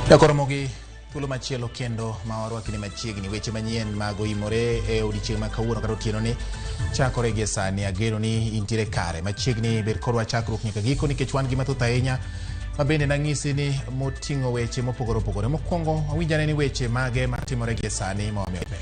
Jakoromogi thuolo machielo kendo ma warwakni machiegni weche manyien mag oimore e odiechieng' ma kawuono kata otieno ni chakore gie sani. Ageno ni intiere kare machiegni, bed kodwa chakruok nyaka giko nikech wan gi mathoth ahinya ma bende nang'isi ni moting'o weche mopogore opogore. Mokwongo awinj ane ni weche mage matimore gie sani ma wamiyo pek.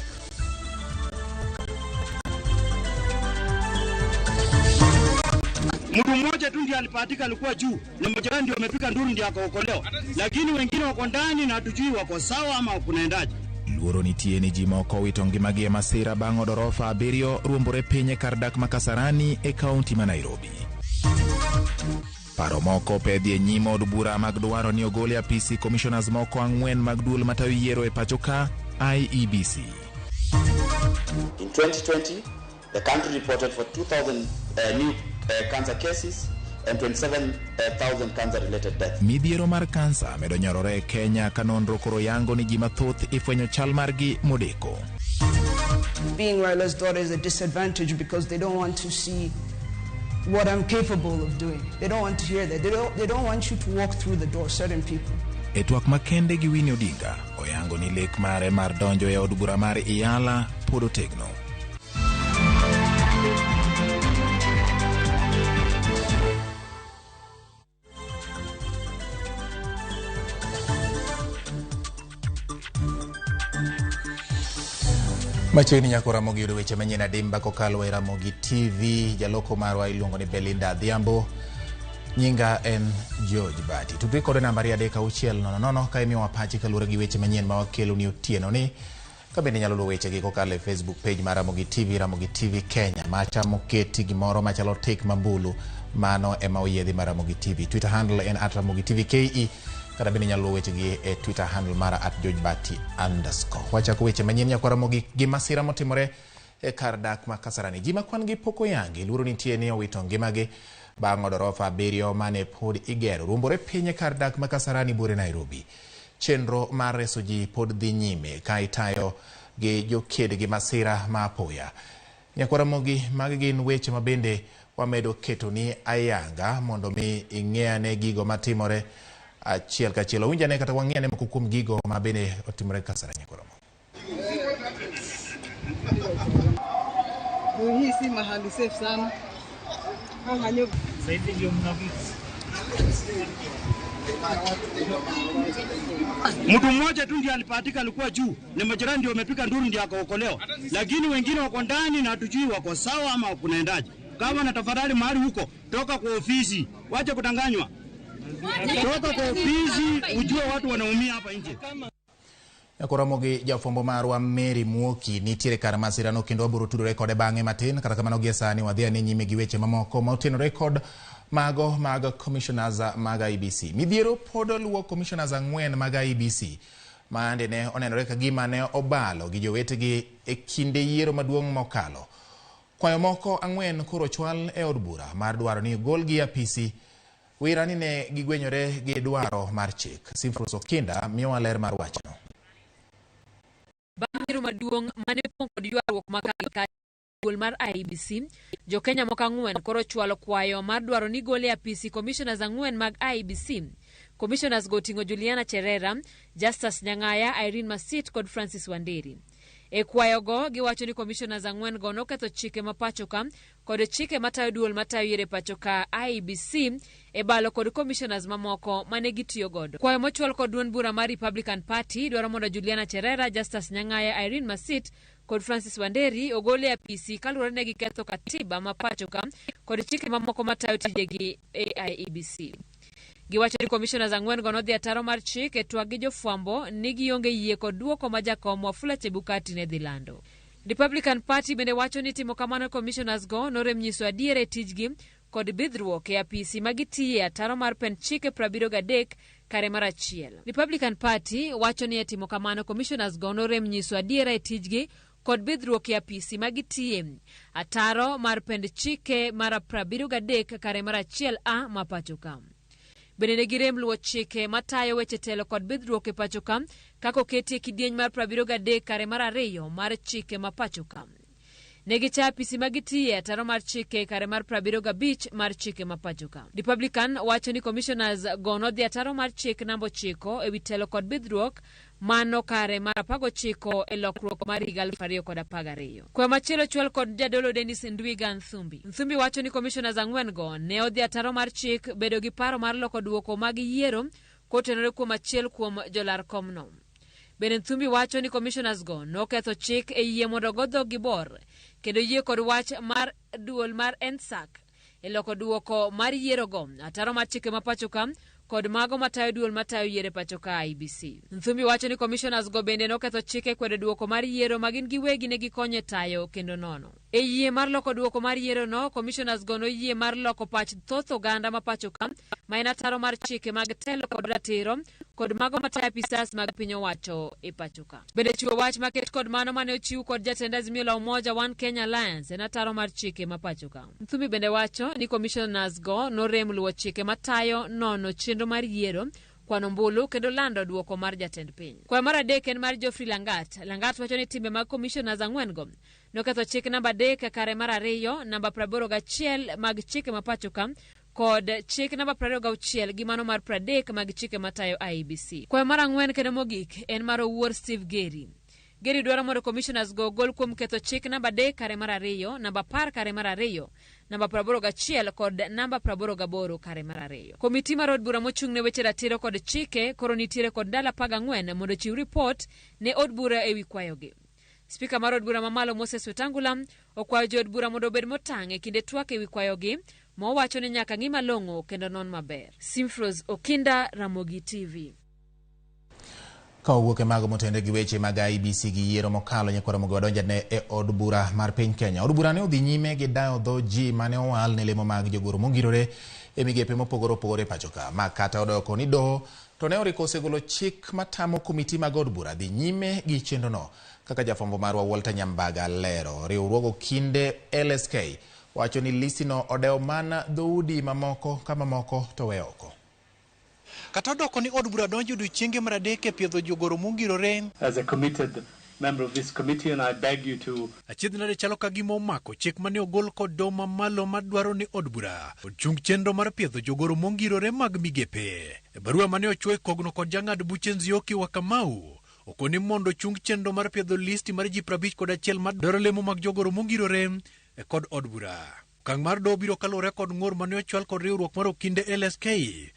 Mtu mmoja tu ndiye alipatika, alikuwa juu na majirani ndio wamepiga nduru ndio akaokolewa, lakini wengine wako ndani na hatujui wako sawa ama kunaendaje. Luoro nitie ni ji moko owito ngimagi e masira bang' od orofa abiriyo ruombore piny e kar dak ma Kasarani e kaunti ma Nairobi. Paro moko opedhi e nyim od bura mag dwaro ni ogol e apisi commissioners moko ang'wen mag duol matayo yiero e pacho ka IEBC. In 2020, the country reported for 2,000 new cancer cases and 27,000 cancer-related deaths. Midhiero mar kansa medo nyorore e Kenya ka nonro koro yango ni ji mathoth ifwenyo chal margi modeko. Being Raila's daughter is a disadvantage because they don't want to see what I'm capable of doing. They don't want to hear that. They don't want you to walk through the door, certain people. E twak makende gi Winnie Odinga, oyango ni lek mare mar donjo e od bura mar Iyala pod otegno. Machiegni nyako Ramogi yudo weche manyien adimba kokalo e Ramogi TV. Jaloko marwa iluongo ni Belinda Adhiambo. Nyinga en George Bati. Tudri kode namba 36000 ka imiyowa pachi kaluwore gi weche manyien ma wakelo ni otieno ni. Ka bende inyalo luwo wechegi kokalo e Facebook page mar Ramogi TV, Ramogi TV Kenya. Macha moketi gimoro machalo tik mambulu, mano ema oyiedhi mar Ramogi TV. Twitter handle en at Ramogi TV KE. Kata bende inyalo luwo wechegi e Twitter handle mara at George Bati underscore. Wachako weche manyien nyakwa Ramogi gi masira motimore e kar dak ma Kasarani. Ji ma kwan gi pok oyangi, luoro nitie ni owito ngimagi bang' od orofa abiriyo mane pod igero ruombore piny e kar dak ma Kasarani buore Nairobi. Chenro mar reso ji pod dhi nyime ka itayo gi joked gi masira ma apoya. Nyakwa Ramogi, magi gin weche ma bende wamedo ketoni ayanga mondo mi ing'e ane gigo matimore achiel kachiel. Wawinj ane kata wang'i ane moko kuom gigo ma bende otimore Kasarani nyakwa Ramogi. Hii si mahali safe sana. Mtu mmoja tu ndiye alipatika, alikuwa juu na majirani ndio wamepiga nduru ndio akaokolewa, lakini wengine wako ndani na hatujui wako sawa ama kunaendaje. Kama na tafadhali, mahali huko toka kwa ofisi, wache kudanganywa, toka kwa ofisi ujue watu wanaumia hapa nje. Nyakwa Ramogi, jafwambo marwa Mary Muoki nitiere kar masirano kendo wabiro tudore kode bang'e matin. Kata kamano gie sani wadhi ane nyime gi weche mamoko ma otenore kod mago mag commissioners mag IEBC. Midhiero pod luwo commissioners ang'wen mag IEBC ma ne onenore ka gima ne obalo gi jowetegi e kinde yiero maduong' mokalo. Kwayo moko ang'wen koro ochwal e od bura mar dwaro ni ogolgi e apisi wira ni ne gigwenyore gi dwaro mar chik. Simfros Okinda miyowa ler mar wachno. Bang' yiero maduong' mane pong' kod ywaruok ma ka gi kacha duol mar IEBC, jo-Kenya moko ang'wen koro chwalo kwayo mar dwaro ni gol e apisi commissioners ang'wen mag IEBC. Commissioners go oting'o Juliana Cherera, Justus Nyang'aya, Irene Masit kod Francis Wanderi. E kwayogo, giwacho ni commissioners ang'wen go noketho chike ma pachoka kod chike matayo duol matayo yiero e pachoka IEBC e balo kod commissioners mamoko mane gitiyo godo. Kwayo mochwal kod duond bura mar Republican Party dwaro mondo Juliana Cherera, Justus Nyang'aya, Irene Masit kod Francis Wanderi ogol e apisi kaluwore ne giketho katiba ma pachoka kod chike mamoko matayo tijegi e IEBC. Giwacho ni commissioners ang'wen go nodhi ataro mar chik e twak gi jofwambo ni gionge yie kod duoko ma jakom Wafula Chebukati ne dhi lando. Republican Party bende wacho ni timo kamano commissioners go norem nyiso adiera e tijgi kod bidhruok e apisi ma gitiye ataro mar pend chike 73 kare mar achiel. Republican Party wacho ni e timo kamano commissioners go norem nyiso adiera e tijgi kod bidhruok e apisi ma gitiye ataro mar pend chike mar 73 kare mar achiel A ma pacho ka. Bende ne girem luwo chike matayo weche telo kod bidhruok e pacho ka kaka oketi e kidieny mar 73 kare mar ariyo mar chike ma pacho ka. Ne gichayo apisi ma gitiye ataro mar chike kare mar 75 mar chike ma pacho ka. Republican wacho ni commissioners go nodhi ataro mar chik namba 9 ewi telo kod bidhruok mano kare mar 19 e lokruok mar higa 2012. Kwayo machielo chwal kod jadolo Dennis Ndwiga Nthumbi. Nthumbi wacho ni commissioners ang'wen go ne odhi ataro mar chik bedo gi paro mar loko duoko mag yiero kotenore kuom achiel kuom jolar komno. Bende Nthumbi wacho ni commissioners go noketho chik e yie mondo ogo dhog gi bor kendo yie kod wach mar duol mar NSAC e loko duoko mar yiero go ataro mar chike ma pacho ka kod mago matayo duol matayo yiero e pacho ka IEBC. Nthumbi wacho ni commissioners go bende noketho chik e kwedo duoko mar yiero ma gin giwegi ne gikonyo e tayo kendo nono. E yie mar loko duoko mar yiero no, commissioners go noyie mar loko pach thoth oganda ma pacho ka ma en ataro mar chike mag telo kod ratiro kod mago matayo apisas mag piny owacho e pacho ka. Bende chiwo wach maket kod mano mane ochiw kod jatend Azimio la Umoja One Kenya Alliance en ataro mar chike ma pacho ka. Nthumbi bende wacho ni commissioners go norem luwo chike matayo nono chenro mar yiero kwano ombulu kendo lando duoko mar jatend piny. Kwayo mar adek en mar Geoffrey Langat. Langat wacho ni timbe mag commissioners ang'wen go noketho chik namba 3 kare mar 2, namba 81 mag chike ma pacho ka kod chik namba 26 gi mano mar 30 mag chike matayo IEBC. Kwayo mar ang'wen kendo mogik en mar Owuor Steve Geri. Geri dwaro mondo commissioners go ogol kuom ketho chik namba 3 kare mar 2, namba 10 kare mar 2, namba 81 kod namba 88 kare mar 2. Komiti mar od bura mochung' ne weche ratiro kod chike koro nitiere kod ndalo 14 mondo ochiw ripot ne od bura ewi kwayogi. Spika mar od bura mamalo Moses Wetangula okwayo jood bura mondo obed motang' e kinde twak ewi kwayogi ma owacho ni nyaka ng'i malong'o kendo non maber. Simfros Okinda, Ramogi TV. Ka owuok e mago motenore gi weche mag IEBC gi yiero mokalo nyakwa Ramogi wadonjo ne e od bura mar piny Kenya. Od bura ne odhi nyime gi dayo dho ji mane owal ne lemo mag jogoro mongirore e migepe mopogore opogore e pacho ka. Ma kata odoko ni doho to ne oriko osegolo chik matamo komiti mag od bura dhi nyime gi chenro no. Kaka jafwambo marwa Walter Nyambaga lero, riwruog okinde LSK wacho ni listino odewo mana dhoudi mamoko ka mamoko to we oko. Kata odoko ni od bura donjo odiochienge mar adek e piedho jogoro mongirore. As a committed member of this committee, and I beg you to Achiedh nade chalo ka gima omako chik mane ogol kod doho mamalo madwaro ni od bura ochung chenro mar piedho jogoro mongirore mag migepe. E barua mane ochwo e kogno kod jang'ad buche Nzioki wa Kamau okoni mondo ochung chenro mar piedho listi mar ji 51 madwaro lemo mag jogoro mongirore e kod od bura. Okang' mar doho biro kaluwore kod ng'ur mane ochwal kod riwruok mar okinde LSK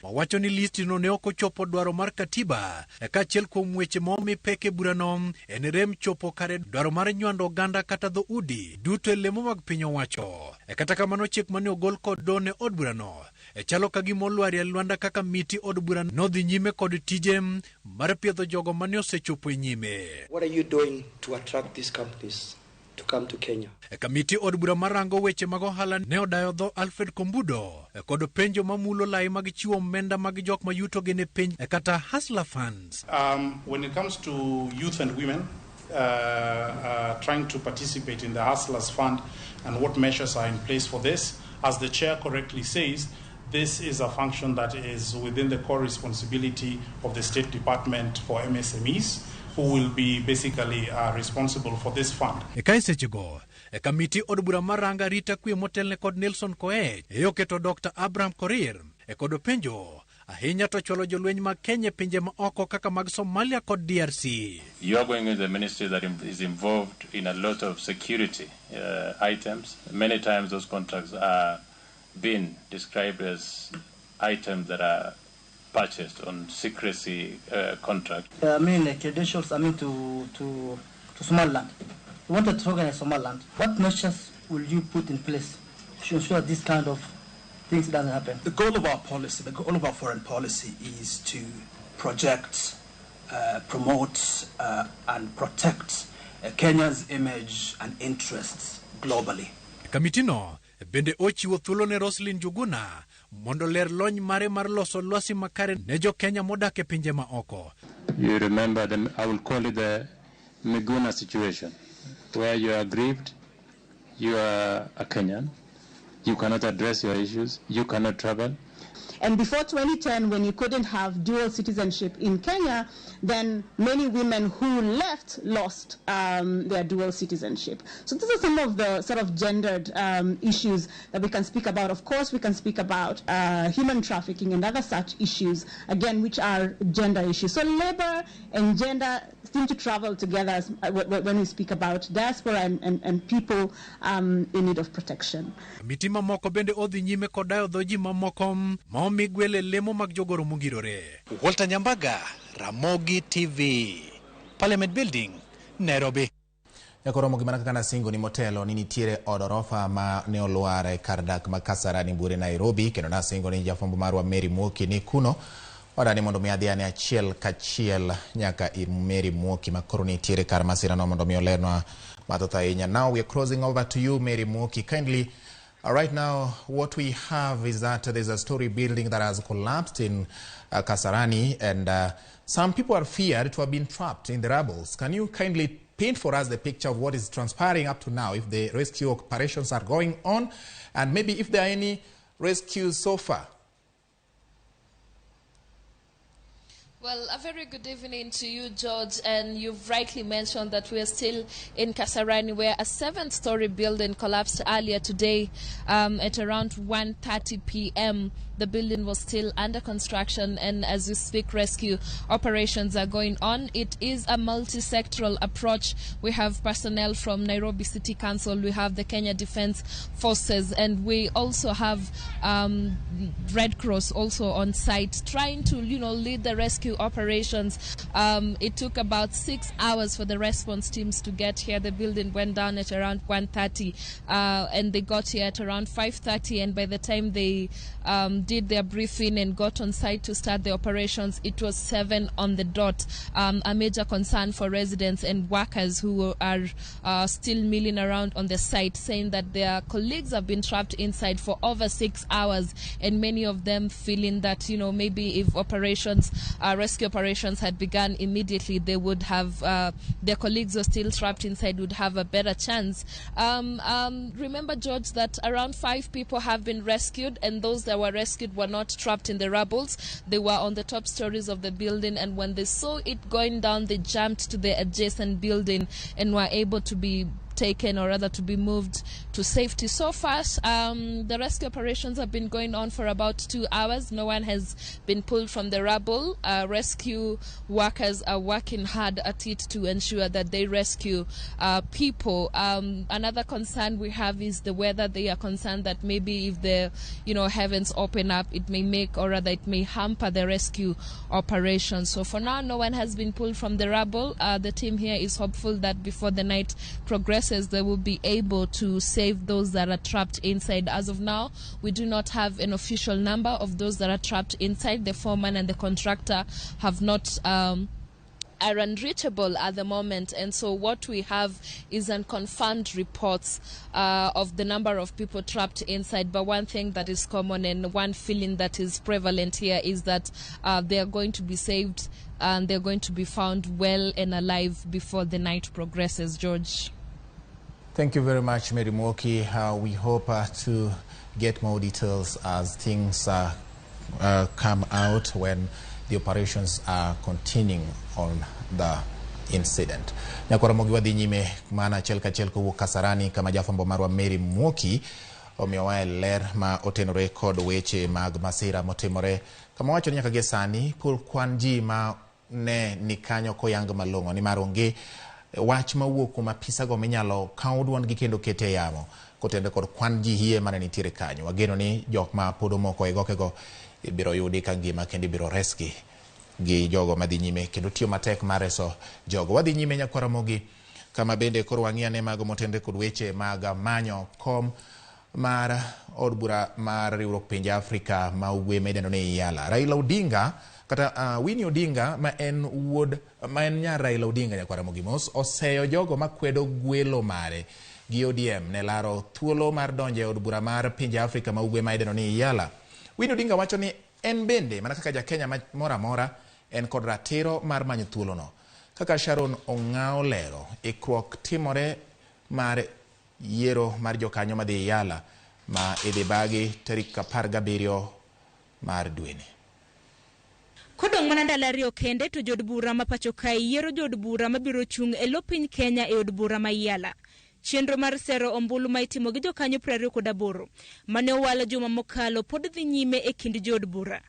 mawacho ni listino ne ok ochopo dwaro mar katiba e kaachiel kuom weche ma omi pek e burano en rem chopo kare dwaro mar nywando oganda kata dhoudi duto e lemo mag piny owacho. E kata kamano chik mane ogol kod doho ne od burano e chalo ka gima olwarie lwanda kaka miti od bura nodhi nyime kod tije mar piedho jogo mane osechopo e nyime. What are you doing to attract these companies to come to Kenya? E kamiti od bura marango weche mag ohala ne odayo dho Alfred Kombudo e kod penjo mamulo lai mag chiwo omenda mag jok ma yutogi ni piny e kata Hustler Funds. When it comes to youth and women trying to participate in the Hustlers Fund and what measures are in place for this, as the chair correctly says, this is a function that is within the core responsibility of the State Department for MSMEs, who will be basically responsible for this fund. E kae sechego e kamiti od bura marango arita kwe motelne kod Nelson Koech e oketo Dr. Abraham Korir e kod penjo ahinya to chwalo jolweny mag Kenya e pinje ma oko kaka mag Somalia kod DRC. You are going into the ministry that is involved in a lot of security items. Many times those contracts are being described as items that are purchased on secrecy contract. I mean, credentials, I mean, to Somaliland. You wanted to organize Somaliland. What measures will you put in place to ensure this kind of things doesn't happen? The goal of our policy, the goal of our foreign policy is to project, promote, and protect Kenya's image and interests globally. Kamitino bende ochiwo thuolo ne Roslyn Njuguna mondo ler lony mare mar loso lwasi makare ne jo Kenya modak e pinje ma oko. You remember the, I will call it the Miguna situation, where you are aggrieved, you are a Kenyan, you cannot address your issues, you cannot travel. And before 2010, when you couldn't have dual citizenship in Kenya, then many women who left lost their dual citizenship. So these are some of the sort of gendered issues that we can speak about. Of course, we can speak about human trafficking and other such issues, again, which are gender issues. So labor and gender seem to travel together as, when we speak about diaspora and people in need of protection. Komiti mamoko bende odhi nyime kod dayo dho ji mamoko ma omi gwel e lemo mag jogoro mongirore. Walter Nyambaga, Ramogi TV, Parliament Building, Nairobi. Nyakoromo gimana kaka nasingo ni motelo ni nitiere od orofa ma ne olwar e kar dak ma Kasarani Buore Nairobi, kendo nasingo ni jafwambo marwa Mary Mwoki ni kuno. Wadani mondo mi adhi ane achiel kachiel nyaka ir Mary Mwoki ma koro nitiere kar masirano mondo mi olernwa mathoth ahinya. Now we are crossing over to you, Mary Mwoki. Kindly, right now what we have is that there's a story building that has collapsed in Kasarani, and some people are feared to have been trapped in the rubbles. Can you kindly paint for us the picture of what is transpiring up to now, if the rescue operations are going on, and maybe if there are any rescues so far? Well, a very good evening to you, George, and you've rightly mentioned that we are still in Kasarani, where a 7-story building collapsed earlier today at around 1:30 p.m. The building was still under construction, and as we speak, rescue operations are going on. It is a multi-sectoral approach. We have personnel from Nairobi City Council, we have the Kenya Defense Forces, and we also have Red Cross also on site trying to, you know, lead the rescue operations. It took about 6 hours for the response teams to get here. The building went down at around 1:30, and they got here at around 5:30, and by the time they did their briefing and got on site to start the operations, it was 7 on the dot. A major concern for residents and workers who are still milling around on the site, saying that their colleagues have been trapped inside for over 6 hours, and many of them feeling that, you know, maybe if operations, rescue operations had begun immediately, they would have, their colleagues who are still trapped inside would have a better chance. Remember, George, that around 5 people have been rescued, and those that were rescued were not trapped in the rubbles. They were on the top stories of the building, and when they saw it going down, they jumped to the adjacent building and were able to be taken, or rather to be moved to safety. So far, the rescue operations have been going on for about 2 hours. No one has been pulled from the rubble. Rescue workers are working hard at it to ensure that they rescue people. Another concern we have is the weather. They are concerned that maybe if the, you know, heavens open up, it may make, or rather it may hamper the rescue operation. So for now, no one has been pulled from the rubble. The team here is hopeful that before the night progresses, they will be able to save those that are trapped inside. As of now, we do not have an official number of those that are trapped inside. The foreman and the contractor have not are unreachable at the moment, and so what we have is unconfirmed reports of the number of people trapped inside. But one thing that is common and one feeling that is prevalent here is that they are going to be saved and they're going to be found well and alive before the night progresses, George. Thank you very much, Mary Mwoki. We hope to get more details as things come out when the operations are continuing on the incident. Nyakoromogi wadhi nyime mana achiel kachiel kowuok Kasarani kama jafwambo marwa Mary Mwoki omiyowa ler ma otenore kod weche mag masira motimore. Kama wacho ni nyaka gie sani pur kwan ji ma ne ni kanyo koyang malong'o nimar onge wach mawuok kuom apisago minyalo kaw duondgi kendo kete e yamo kotenore kod kwan ji hie mane nitiere kanyo. Wageno ni jok ma pod omoko e gokego ibiro yudi ka ngima kendo ibiro resgi gi jogo madhi nyime kendo tiyo matek mar reso jogo. Wadhi nyime Nyakwaramogi kama bende koro wang'i ane mago motenore kod weche mag manyo kom mar od bura mar riwruok pinje Afrika ma ugwe ma idendo ni IALA. Raila Odinga kata Winnie Odinga ma en wuod ma en nyar Raila Odinga Nyakwaramogi mos oseyo jogo makwedo gwelo mare gi ODM ne laro thuolo mar donjo e od bura mar pinje Afrika ma ugwe ma idendo ni IALA. Winnie Odinga wacho ni en bende mana kaka ja Kenya moro amora en kod ratiro mar manyo thuolono. Kaka Sharon Ong'ao lero, ikruok timore mar yiero mar jokanyo madhi IALA ma idhi bagi tarik 17 mar dweni. Kodong' mana ndalo 2 kende to jood bura ma pacho kae yiero jood bura mabiro chung' e lo piny Kenya e od bura ma Yala. Chenro mar sero ombulu ma itimo gi jokanyo 28 mane owal juma mokalo pod dhi nyime e kind jood bura.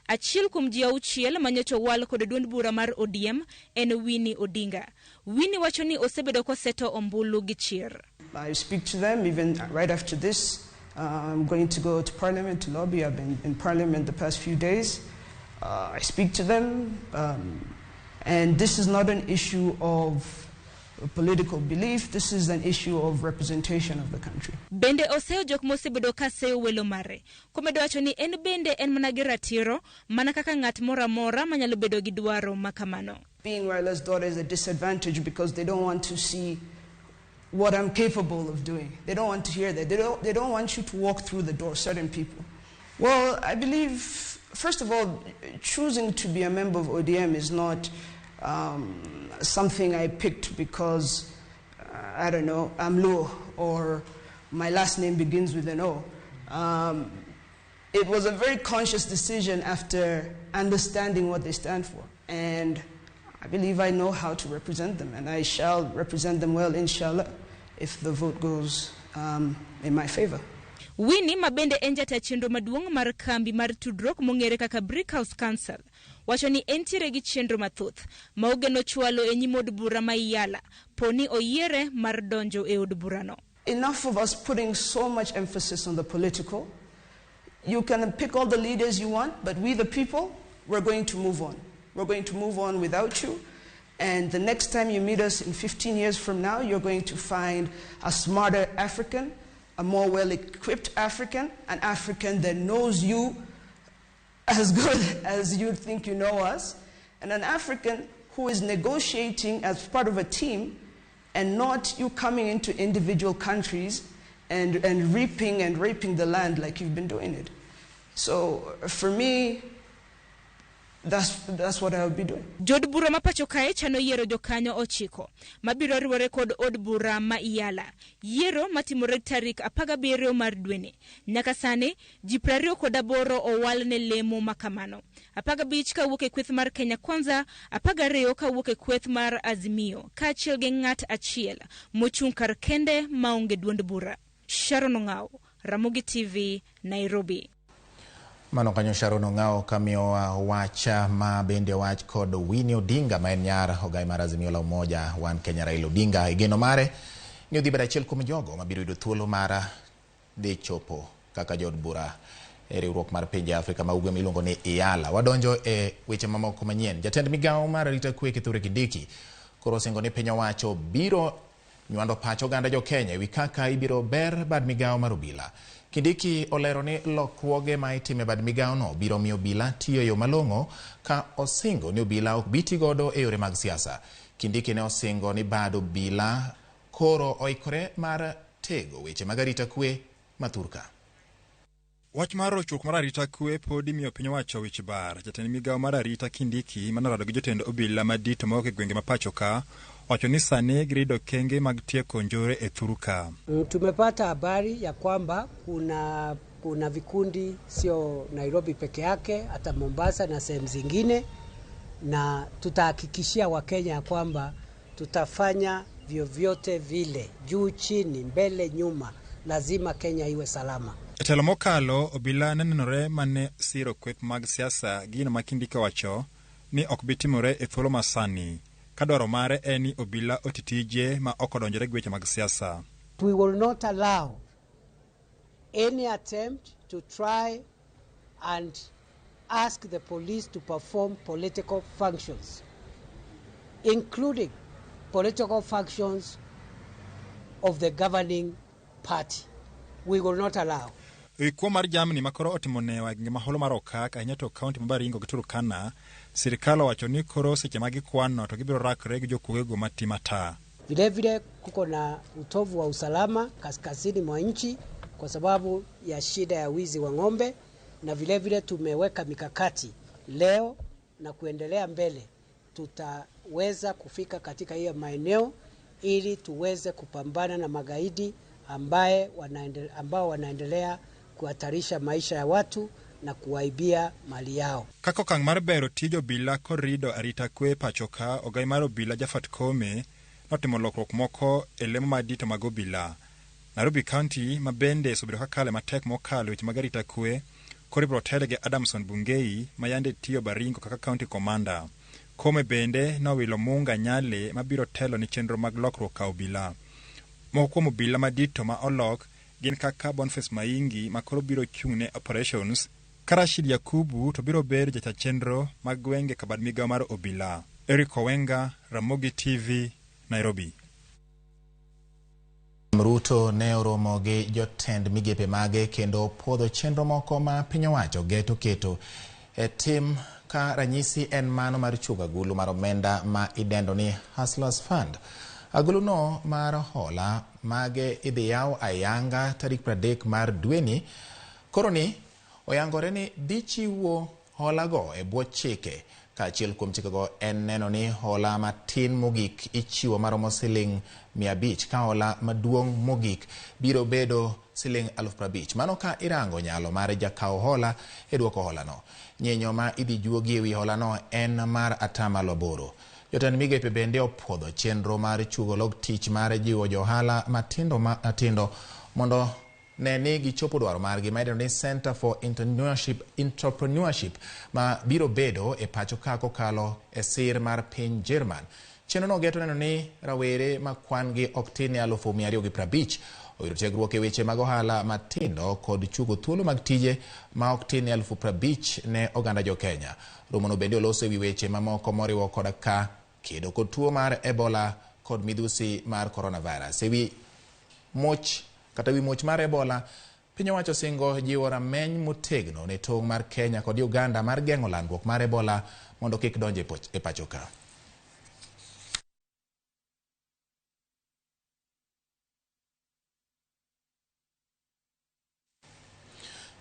Achiel kuom ji 6 manyocha owal kod duond bura mar ODM en Winnie Odinga. Winnie wacho ni osebedo koseto ombulu gi chir. I speak to them even right after this. I'm going to go to Parliament to lobby. I've been in Parliament the past few days. I speak to them, and this is not an issue of political belief, this is an issue of representation of the country. Bende oseyo jok mosebedo ka seyo welo mare. Komedo wacho ni en bende en mana gi ratiro, mana kaka ng'at moro amora manyalo bedo gi dwaro makamano. Being Raila's daughter is a disadvantage because they don't want to see what I'm capable of doing. They don't want to hear that. They don't want you to walk through the door, certain people. Well, I believe, first of all, choosing to be a member of ODM is not something I picked because, I don't know, I'm Luo or my last name begins with an O. It was a very conscious decision after understanding what they stand for. And I believe I know how to represent them, and I shall represent them well, inshallah, if the vote goes in my favor. Winnie mabende en jata chenro maduong' mar kambi mar tudruok mong'ere kaka Brick House Council wacho ni entiere gi chenro mathoth ma ogeno chwalo e nyim od bura ma Iyala poni oyiere mar donjo e od burano. Enough of us putting so much emphasis on the political. You can pick all the leaders you want, but we the people, we're going to move on. We're going to move on without you. And the next time you meet us in 15 years from now, you're going to find a smarter African, a more well-equipped African, an African that knows you as good as you think you know us, and an African who is negotiating as part of a team and not you coming into individual countries and reaping and raping the land like you've been doing it. So for me, that's what I would be doing. Jood bura ma pacho kae chano yiero jokanyo 9 mabiro riwore kod od bura ma Iyala. Yiero matimore tarik 17 mar dweni. Nyaka sani ji 28 owal ne lemo makamano. 15 kawuok e kweth mar Kenya Kwanza, 12 kawuok e kweth mar Azimio, kaachiel gi ng'at achiel mochung' kar kende maonge duond bura. Sharon Ong'ao, Ramogi TV, Nairobi. Mano kanyo Sharon Ong'ao kamiyowa wach ma bende wach kod Winnie Odinga ma en nyar ogai mar Azimio la Umoja One Kenya Raila Odinga. Igeno mare ni odhi bedo achiel kuom jogo mabiro yudo thuolo mar dhi chopo kaka jood bura e riwruok mar pinje Afrika ma ugwe miluongo ni IALA. Wadonjo e weche mamoko manyien. Jatend migawo mar arita kwe Kithure Kindiki koro osingo ni piny owacho biro nywando pach oganda jo Kenya ewi kaka ibiro ber bad migawo mar obila. Kindiki olero ni lokruoge ma itime e bad migawono biro miyo obila tiyo e yo malong'o ka osingo ni obila ok bi ti godo e yore mag siasa. Kindiki ne osingo ni bad obila koro oikore mar tego weche mag arita kwe mathurka. Wach mar rochruok mar arita kwe pod imiyo piny owacho wich bar. Jatend migawo mar arita Kindiki manorado gi jotend obila madito mawuok e gwenge ma pacho ka wacho ni sani girido kenge mag tieko njore e thuru ka. Tumepata habari ya kwamba kuna vikundi sio Nairobi peke yake, hata Mombasa na sehemu zingine, na tutahakikishia Wakenya kwamba tutafanya vyovyote vile, juu chini, mbele nyuma, lazima Kenya iwe salama. E telo mokalo, obila ne nenore mane siro kweth mag siasa gino ma Kindiki owacho ni ok bi timore e thuolo masani, ka dwaro mare en ni obila oti tije ma ok odonjore gi weche mag siasa. We will not allow any attempt to try and ask the police to perform political functions, including political functions of the governing party. We will not allow. E kuo mar jamni makoro otimo newa e gwenge ma holo mar Okak, ahinya to kaunti ma Baringo gi Turkana, sirikal owacho ni koro seche ma gikwano to gibiro rakre gi jokuoge matima ta. Vile vile kuko na utovu wa usalama kaskazini mwa nchi kwa sababu ya shida ya wizi wa ng'ombe, na vile vile tumeweka mikakati leo na kuendelea mbele tutaweza kufika katika hiyo maeneo ili tuweze kupambana na magaidi ambao wanaendelea kuhatarisha maisha ya watu na kuwaibia mali yao. Kaka okang' mar bero tij obila kod rido arita kwe pacho ka, ogai mar obila Japhat Koome notimo lokruok moko e lemo madito mag obila. Nairobi County ma bende osebedo kakale matek mokalo weche mag arita kwe, koro ibiro tele gi Adamson Bungei ma yande tiyo Baringo kaka county commander. Koome bende nowilo Munga Nyale mabiro telo ni chenro mag lokruok ka obila. Moko kuom obila madito ma olok gin kaka Boniface Maingi ma koro biro chung' ne operations, ka Rashid Yakubu to biro bedo jata chenro mag gwenge kabad migawo mar obila. Eric Owenga, Ramogi TV, Nairobi. Ruto ne oromo gi jotend migepe mage kendo puodho chenro moko ma piny owacho geto keto e tim ka ranyisi en mano mar chugo agulu mar omenda ma idendo ni Hustlers Fund. Aguluno mar hola mage idhi yaw ayanga tarik 30 mar dweni. Koro ni oyangore ni dhi chiwo holago e bwo chike. Kaachiel kuom chikego en neno ni hola matin mogik ichiwo maromo siling 500 ka hola maduong' mogik biro bedo siling 50,000. Mano ka irango nyalo mar jakaw hola e duoko holano. Nyenyo ma idhi juogi ewi holano en mar 8%. Jotend migepe bende opuodho chenro mar chugo log tich mar jiwo johala matindo mondo ne ni gichopo dwaro margi ma idendo ni Center for Entrepreneurship ma biro bedo e pacho ka kokalo e sir mar piny Jerman. Chenrono geto neno ni rawere ma kwan gi ok tin ne 250,000 oyudo tiegruok e weche mag ohala matindo kod chugo thuolo mag tije ma ok tin ne 50,000 ne oganda jo Kenya. Romono bende oloso ewi weche mamoko moriwo koda ka kedo kod tuo mar Ebola kod midhusi mar coronavirus. Ewi much kata wi much mar Ebola, piny owacho singo jiwo rameny motegno ne tong' mar Kenya kod Uganda mar geng'o landruok mar Ebola mondo kik donj e pacho ka.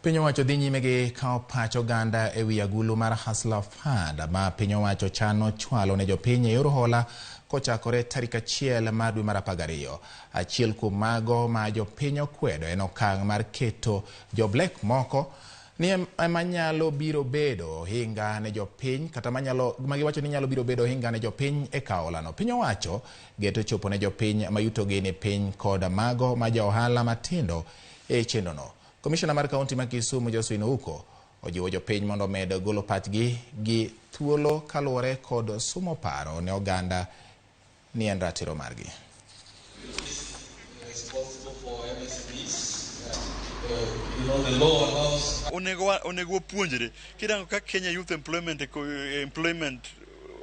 Piny owacho dhi nyime gi kawo pach oganda ewi agulu mar Hustler Fund ma piny owacho chano chwalo ne jopiny e yor hola kochakore tarik 1 mar dwe mar 12. Achiel kuom mago ma jopiny okwedo en okang' mar keto jo Black moko ni ema nyalo biro bedo ohinga ne jopiny kata magiwacho ni nyalo biro bedo ohinga ne jopiny e kawo holano. Piny owacho geto chopo ne jopiny ma yutogi ni piny kod mago ma jo ohala matindo e chenrono. Komishona mar kaunti ma Kisumu Josephine Ouko ojiwo jopiny mondo omed golo pachgi gi thuolo kaluwore kod sumo paro ne oganda ni en ratiro margi. Onego wapuonjre kirango ka Kenya Youth Employment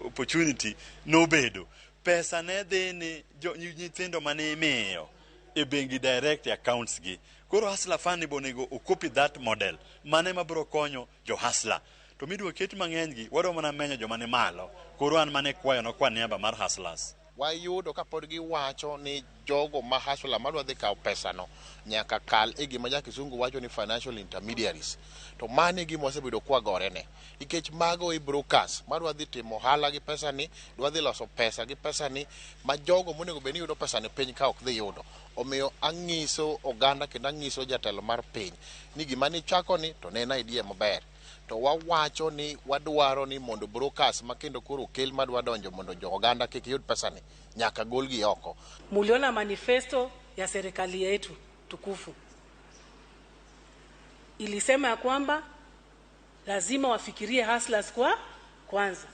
Opportunity nobedo pesa ne dhi ni nyithindo mane imiyo e bengi direct accounts gi. Koro Hustler Fund bonego okopi that model mane mabiro konyo jo hustler. To midwa ket mang'eny gi wadwa mana menyo joma ni malo. Koro an mane kwayo no kwa niaba mar hustlers. Wayudo kapod giwacho ni jogo ma hustler madwa dhi kawo pesano nyaka kal e gima ja kisungu wacho ni financial intermediaries. To mano e gima wasebedo kwagorene. Nikech mago e brokers madwa dhi timo ohala gi pesani, dwa dhi loso pesa gi pesani, ma jogo monego bed ni yudo pesani piny ka ok dhi yudo. Omiyo ang'iso oganda kendo ang'iso jatelo mar piny ni gima nichako ni to ne en idea maber. To wawacho ni wadwaro ni mondo brokers ma kendo koro kel madwa donjo mondo jo oganda kik yud pesani nyaka golgi oko. Muliona manifesto ya serikali yetu tukufu ilisema ya kwamba lazima wafikirie hustlers kwa kwanza.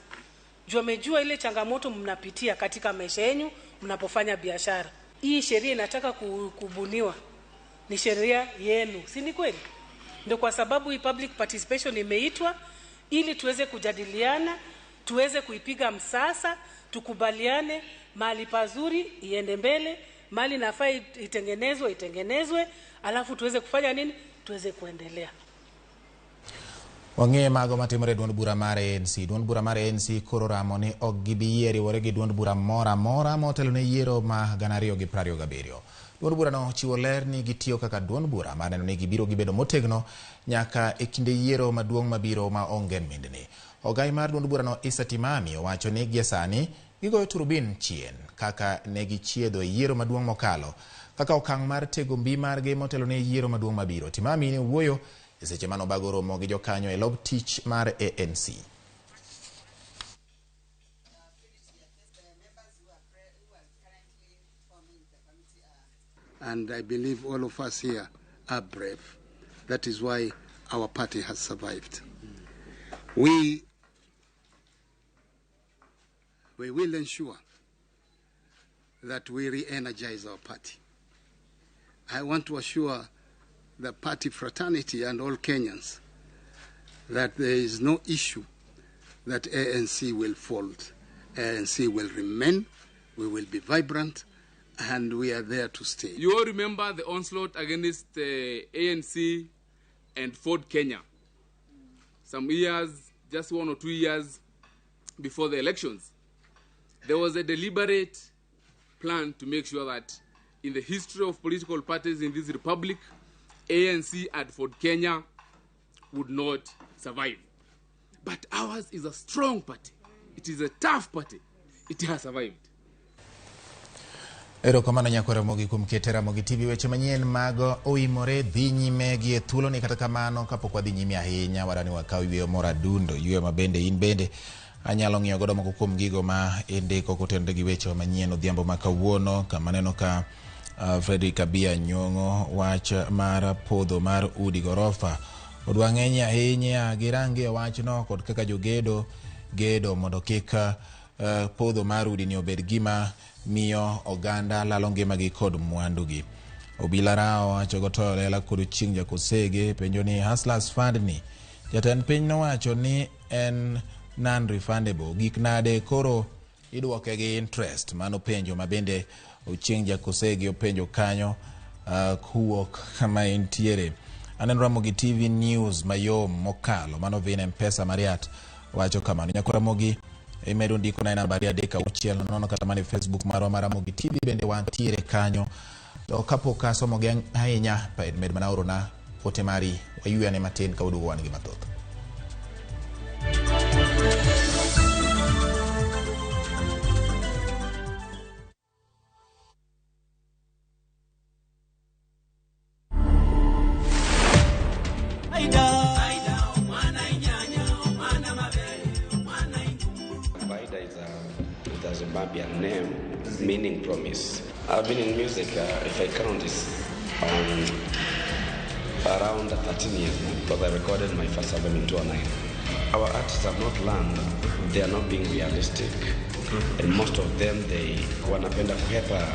Juu wamejua ile changamoto mnapitia katika maisha yenu mnapofanya biashara. Hii sheria inataka kubuniwa ni sheria yenu, si ni kweli? Ndio kwa sababu hii public participation imeitwa ili tuweze kujadiliana, tuweze kuipiga msasa, tukubaliane mahali pazuri iende mbele, mahali nafaa itengenezwe itengenezwe, alafu tuweze kufanya nini? Tuweze kuendelea. Wang'e mago matimore e duond bura mar ANC. Duond bura mar ANC koro ramo ni ok gibi yie riwore gi duond bura moro amora motelo ne yiero ma 2027. Duond burano chiwo ler ni gitiyo kaka duond bura mar neno ni gibiro gibedo motegno nyaka e kinde yiero maduong' mabiro ma onge mindni. Ogai mar duond burano Issa Timami owacho ni gie sani gigoyo turubin chien kaka ne gichiedho e yiero maduong' mokalo kaka okang' mar tego mbi margi motelo ne yiero maduong' mabiro. Timami ne owuoyo E seche mane obago romo gi jokanyo e lob tich mar ANC. And I believe all of us here are brave. That is why our party has survived. We will ensure that we re-energize our party. I want to assure the party fraternity and all Kenyans that there is no issue that ANC will fold. ANC will remain, we will be vibrant, and we are there to stay. You all remember the onslaught against the ANC and Ford Kenya. Some years, just 1 or 2 years before the elections, there was a deliberate plan to make sure that in the history of political parties in this republic, ANC and Ford Kenya would not survive. But ours is a strong party. It is a tough party. It has survived. Erokamano nyakwar Ramogi kuom kete Ramogi TV weche manyien mag oimore dhi nyime gi e thuoloni. Kata kamano kapok wadhi nyime ahinya, wadwani wakaw yweyo moro adundo, yweyo ma bende in bende anyalo ng'iyo godo moko kuom gigo ma indiko kotenore gi weche manyien odhiambo ma kawuono, kama aneno ka Frederick Abia Nyong'o wach mar podho mar udi gorofa odwa ng'eny ahinya girangi wachno kod kaka jogedo gedo mondo kik podho mar udi ni obed gima miyo oganda lalo ngimagi kod mwandugi. Obila Rao wacho gotoyo lela kod Chieng' Jakosege penjo ni Hustlers Fund ni jatend piny nowacho ni en non-refundable, gik nade koro idwoke gi interest? Mano penjo ma bende Ochieng' Jakosege openjo kanyo kuwuok kama entiere. Aneno Ramogi TV News mayom mokalo mano vin M-Pesa Mariat wacho kamano. Nyakwar Ramogi imedo ndiko na namba 3 6 0 kata mana e Facebook marwa mar Ramogi TV bende wantiere kanyo. To kapok asomo gi ahinya, med mana orona ote mari waywe ane matin ka waduogo wan gi mathoth. Vaida is a Zimbabwean name meaning promise. I've been in music, if I count this, around 13 years now, because I recorded my first album in 2009. Our artists have not learned, they are not being realistic, and most of them, they wanapenda kuhepa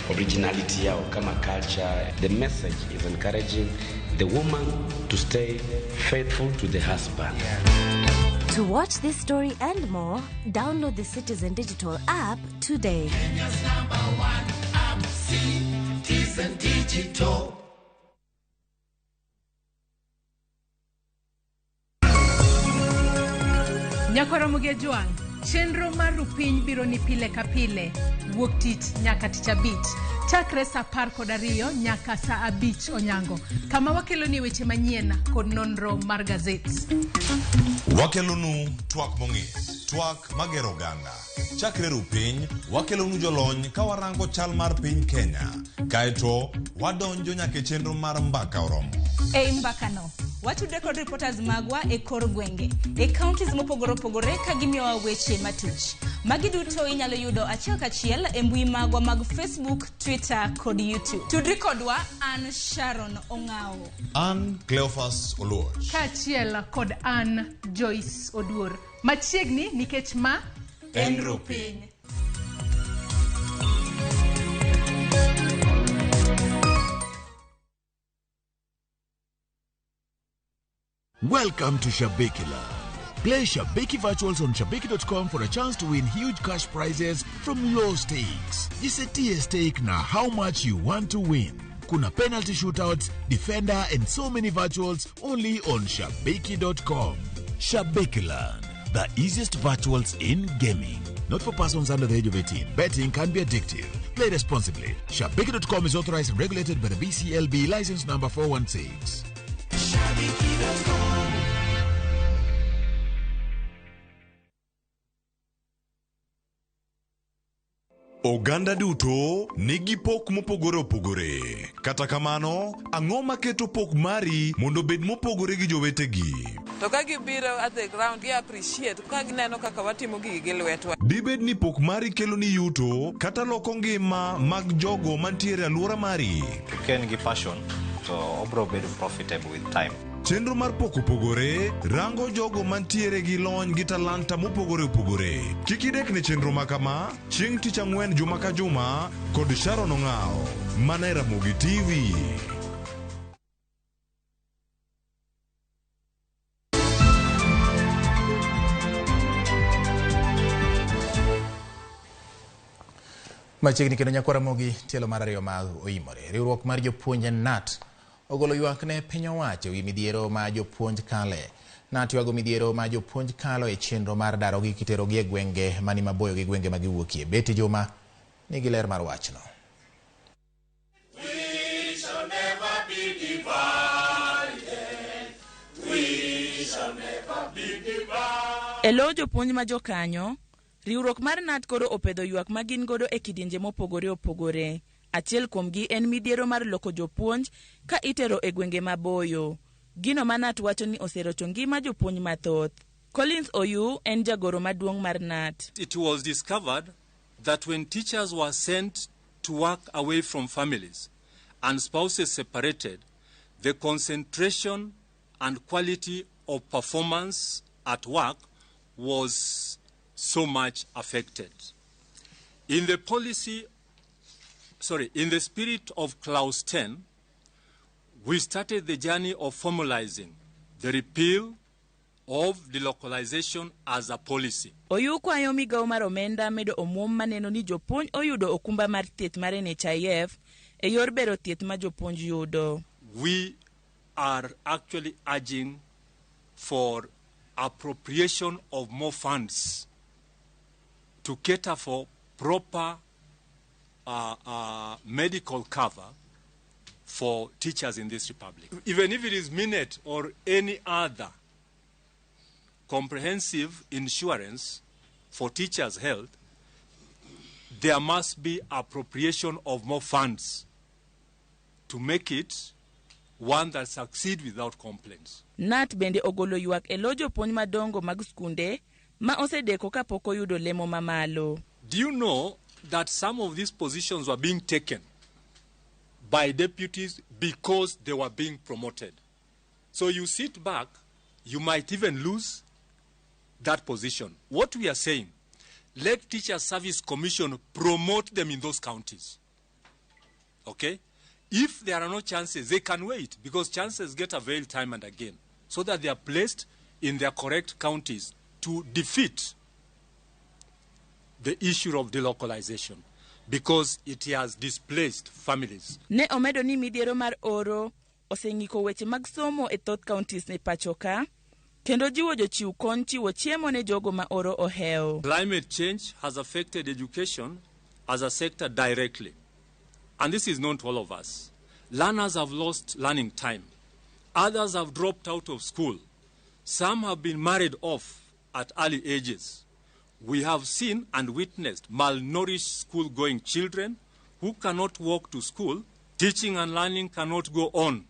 originality yao kama culture. The message is encouraging the woman to stay faithful to the husband. To watch this story and more, download the Citizen Digital app today. Kenya's number one app, Citizen Digital. Nyakwar Ramogi Ajwang', chenro mar Rupiny biro ni pile ka pile wuok tich nyaka tich abich chakre saa 12 nyaka saa 5 onyango, kama wakeloni weche manyien kod nonro mar gazet. Wakelonu twak mong'ith, twak magero oganda. Chakre rupiny, wakelonu jolony ka warango chal mar piny Kenya. Kaeto, wadonjo nyaka e chenro mar mbaka oromo. Ei mbakano, watudre kod reporters magwa e kor gwenge, e counties mopogore opogore ka gimiyowa weche matuch. Magi duto inyalo yudo achiel kachiel e mbui magwa mag Facebook, Twitter kod YouTube. Tudri kodwa an Sharon Ong'awo. An Cleophas Oluoch. Kaachiel kod an Joyce Oduor. Machiegni nikech ma En Rupiny. Welcome to Shabiki Land. Play Shabiki Virtuals on Shabiki.com for a chance to win huge cash prizes from low stakes. Jisetie stake na how much you want to win. Kuna penalty shootouts, defender and so many virtuals only on Shabiki.com. Shabiki Land, the easiest virtuals in gaming. Not for persons under the age of 18. Betting can be addictive. Play responsibly. Shabiki.com is authorized and regulated by the BCLB license number 416. Shabiki.com. Oganda duto nigi pok mopogore opogore. Kata kamano, ang'o maketo pok mari mondo obed mopogore gi jowetegi? To ka gibiro at the ground, gi appreciate ka gineno kaka watimo gigi gi lwetwa. Dibed ni pok mari keloni yuto kata loko ngima mag jogo mantiere e alwora mari? Ka en gi passion to obro bedo profitable with time. Chenro mar pok opogore rango jogo mantiere gi lony gi talanta mopogore opogore. Kik idek ne chenro ma kama chieng' tich ang'wen juma ka juma kod Sharon Ong'awo mana e Ramogi TV. Machiegni kendo nyakwar Ramogi tielo mar ariyo ma oimore. Riwruok mar jopuonj KNUT ogolo ywak ne piny owacho ewi midhiero ma jopuonj kale. KNUT ywago midhiero ma jopuonj kalo e chenro mar darogi kiterogi e gwenge mani maboyo gi gwenge ma giwuokie. Betty Juma nigi ler mar wachno. We shall never be divided. We shall never be divided. E lo jopuonj ma jokanyo, riwruok mar KNUT koro opedho ywak ma gin godo e kidienje mopogore opogore. Achiel kuomgi en midhiero mar loko jopuonj ka itero e gwenge maboyo. Gino ma KNUT wacho ni oserocho ngima jopuonj mathoth. Collins Oyu en jagoro maduong' mar KNUT. It was discovered that when teachers were sent to work away from families and spouses separated, the concentration and quality of performance at work was so much affected. In the policy, sorry, in the spirit of Clause 10, we started the journey of formalizing the repeal of delocalization as a policy. Oyu kwayo migawo mar omenda medo omuom maneno ni jopuonj oyudo okumba mar thieth mar NHIF e yor bero thieth ma jopuonj yudo. We are actually urging for appropriation of more funds to cater for proper medical cover for teachers in this republic. Even if it is Minet or any other comprehensive insurance for teachers' health, there must be appropriation of more funds to make it one that succeeds without complaints. KNUT bende ogolo ywak e lo jopuonj madongo mag skunde ma osedeko kapok oyudo lemo mamalo. Do you know that some of these positions were being taken by deputies because they were being promoted? So you sit back, you might even lose that position. What we are saying, let Teacher Service Commission promote them in those counties. Okay? If there are no chances, they can wait, because chances get availed time and again, so that they are placed in their correct counties to defeat the issue of delocalization, because it has displaced families. Ne omedo ni midhiero mar oro oseng'iko weche mag somo e thoth counties e pacho ka, kendo jiwo jochiw kony chiwo chiemo ne jogo ma oro ohewo. Climate change has affected education as a sector directly, and this is known to all of us. Learners have lost learning time. Others have dropped out of school. Some have been married off at early ages. We have seen and witnessed malnourished school-going children who cannot walk to school. Teaching and learning cannot go on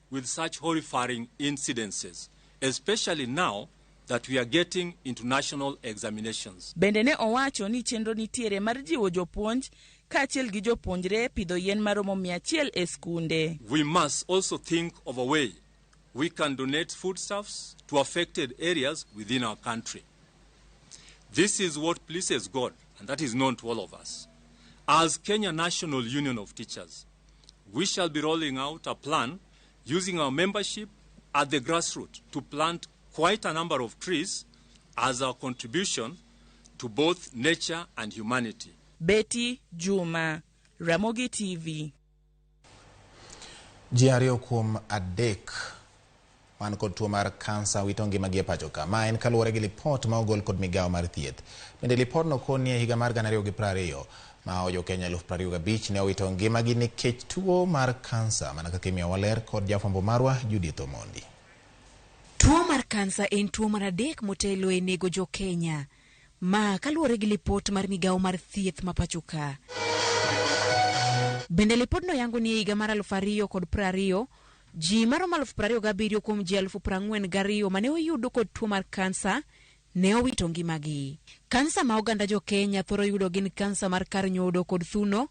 with such horrifying incidences, especially now that we are getting into national examinations. Bende ne owacho ni chenro nitiere mar jiwo jopuonj kaachiel gi jopuonjre pidho yien maromo 100 e skunde. We must also think of a way we can donate foodstuffs to affected areas within our country. This is what pleases God, and that is known to all of us. As Kenya National Union of Teachers, we shall be rolling out a plan using our membership at the grassroots to plant quite a number of trees as our contribution to both nature and humanity. Betty Juma, Ramogi TV. Ji ariyo kuom adek man kod tuo mar kansa wito ngimagi e pacho ka. Ma en kaluwore gi lipot ma ogol kod migawo mar thieth. Bende lipodno koni e higa mar 2020 ma jo Kenya 25,000 ne owito ngimagi nikech tuo mar kansa, mana kaka imiyo waler kod jafwambo marwa Judith Omondi. Tuo mar kansa en tuo mar adek motelo e nego jo Kenya. Ma kaluwore gi lipot mar migawo mar thieth ma pacho ka. Bende lipodno yango ni e higa mar 2020, ji maromo 27,000 kuom ji 42,000 mane oyudo kod tuo mar kansa ne owito ngimagi. Kansa ma oganda jo Kenya thoro yudo gin kansa mar kar nyodo kod thuno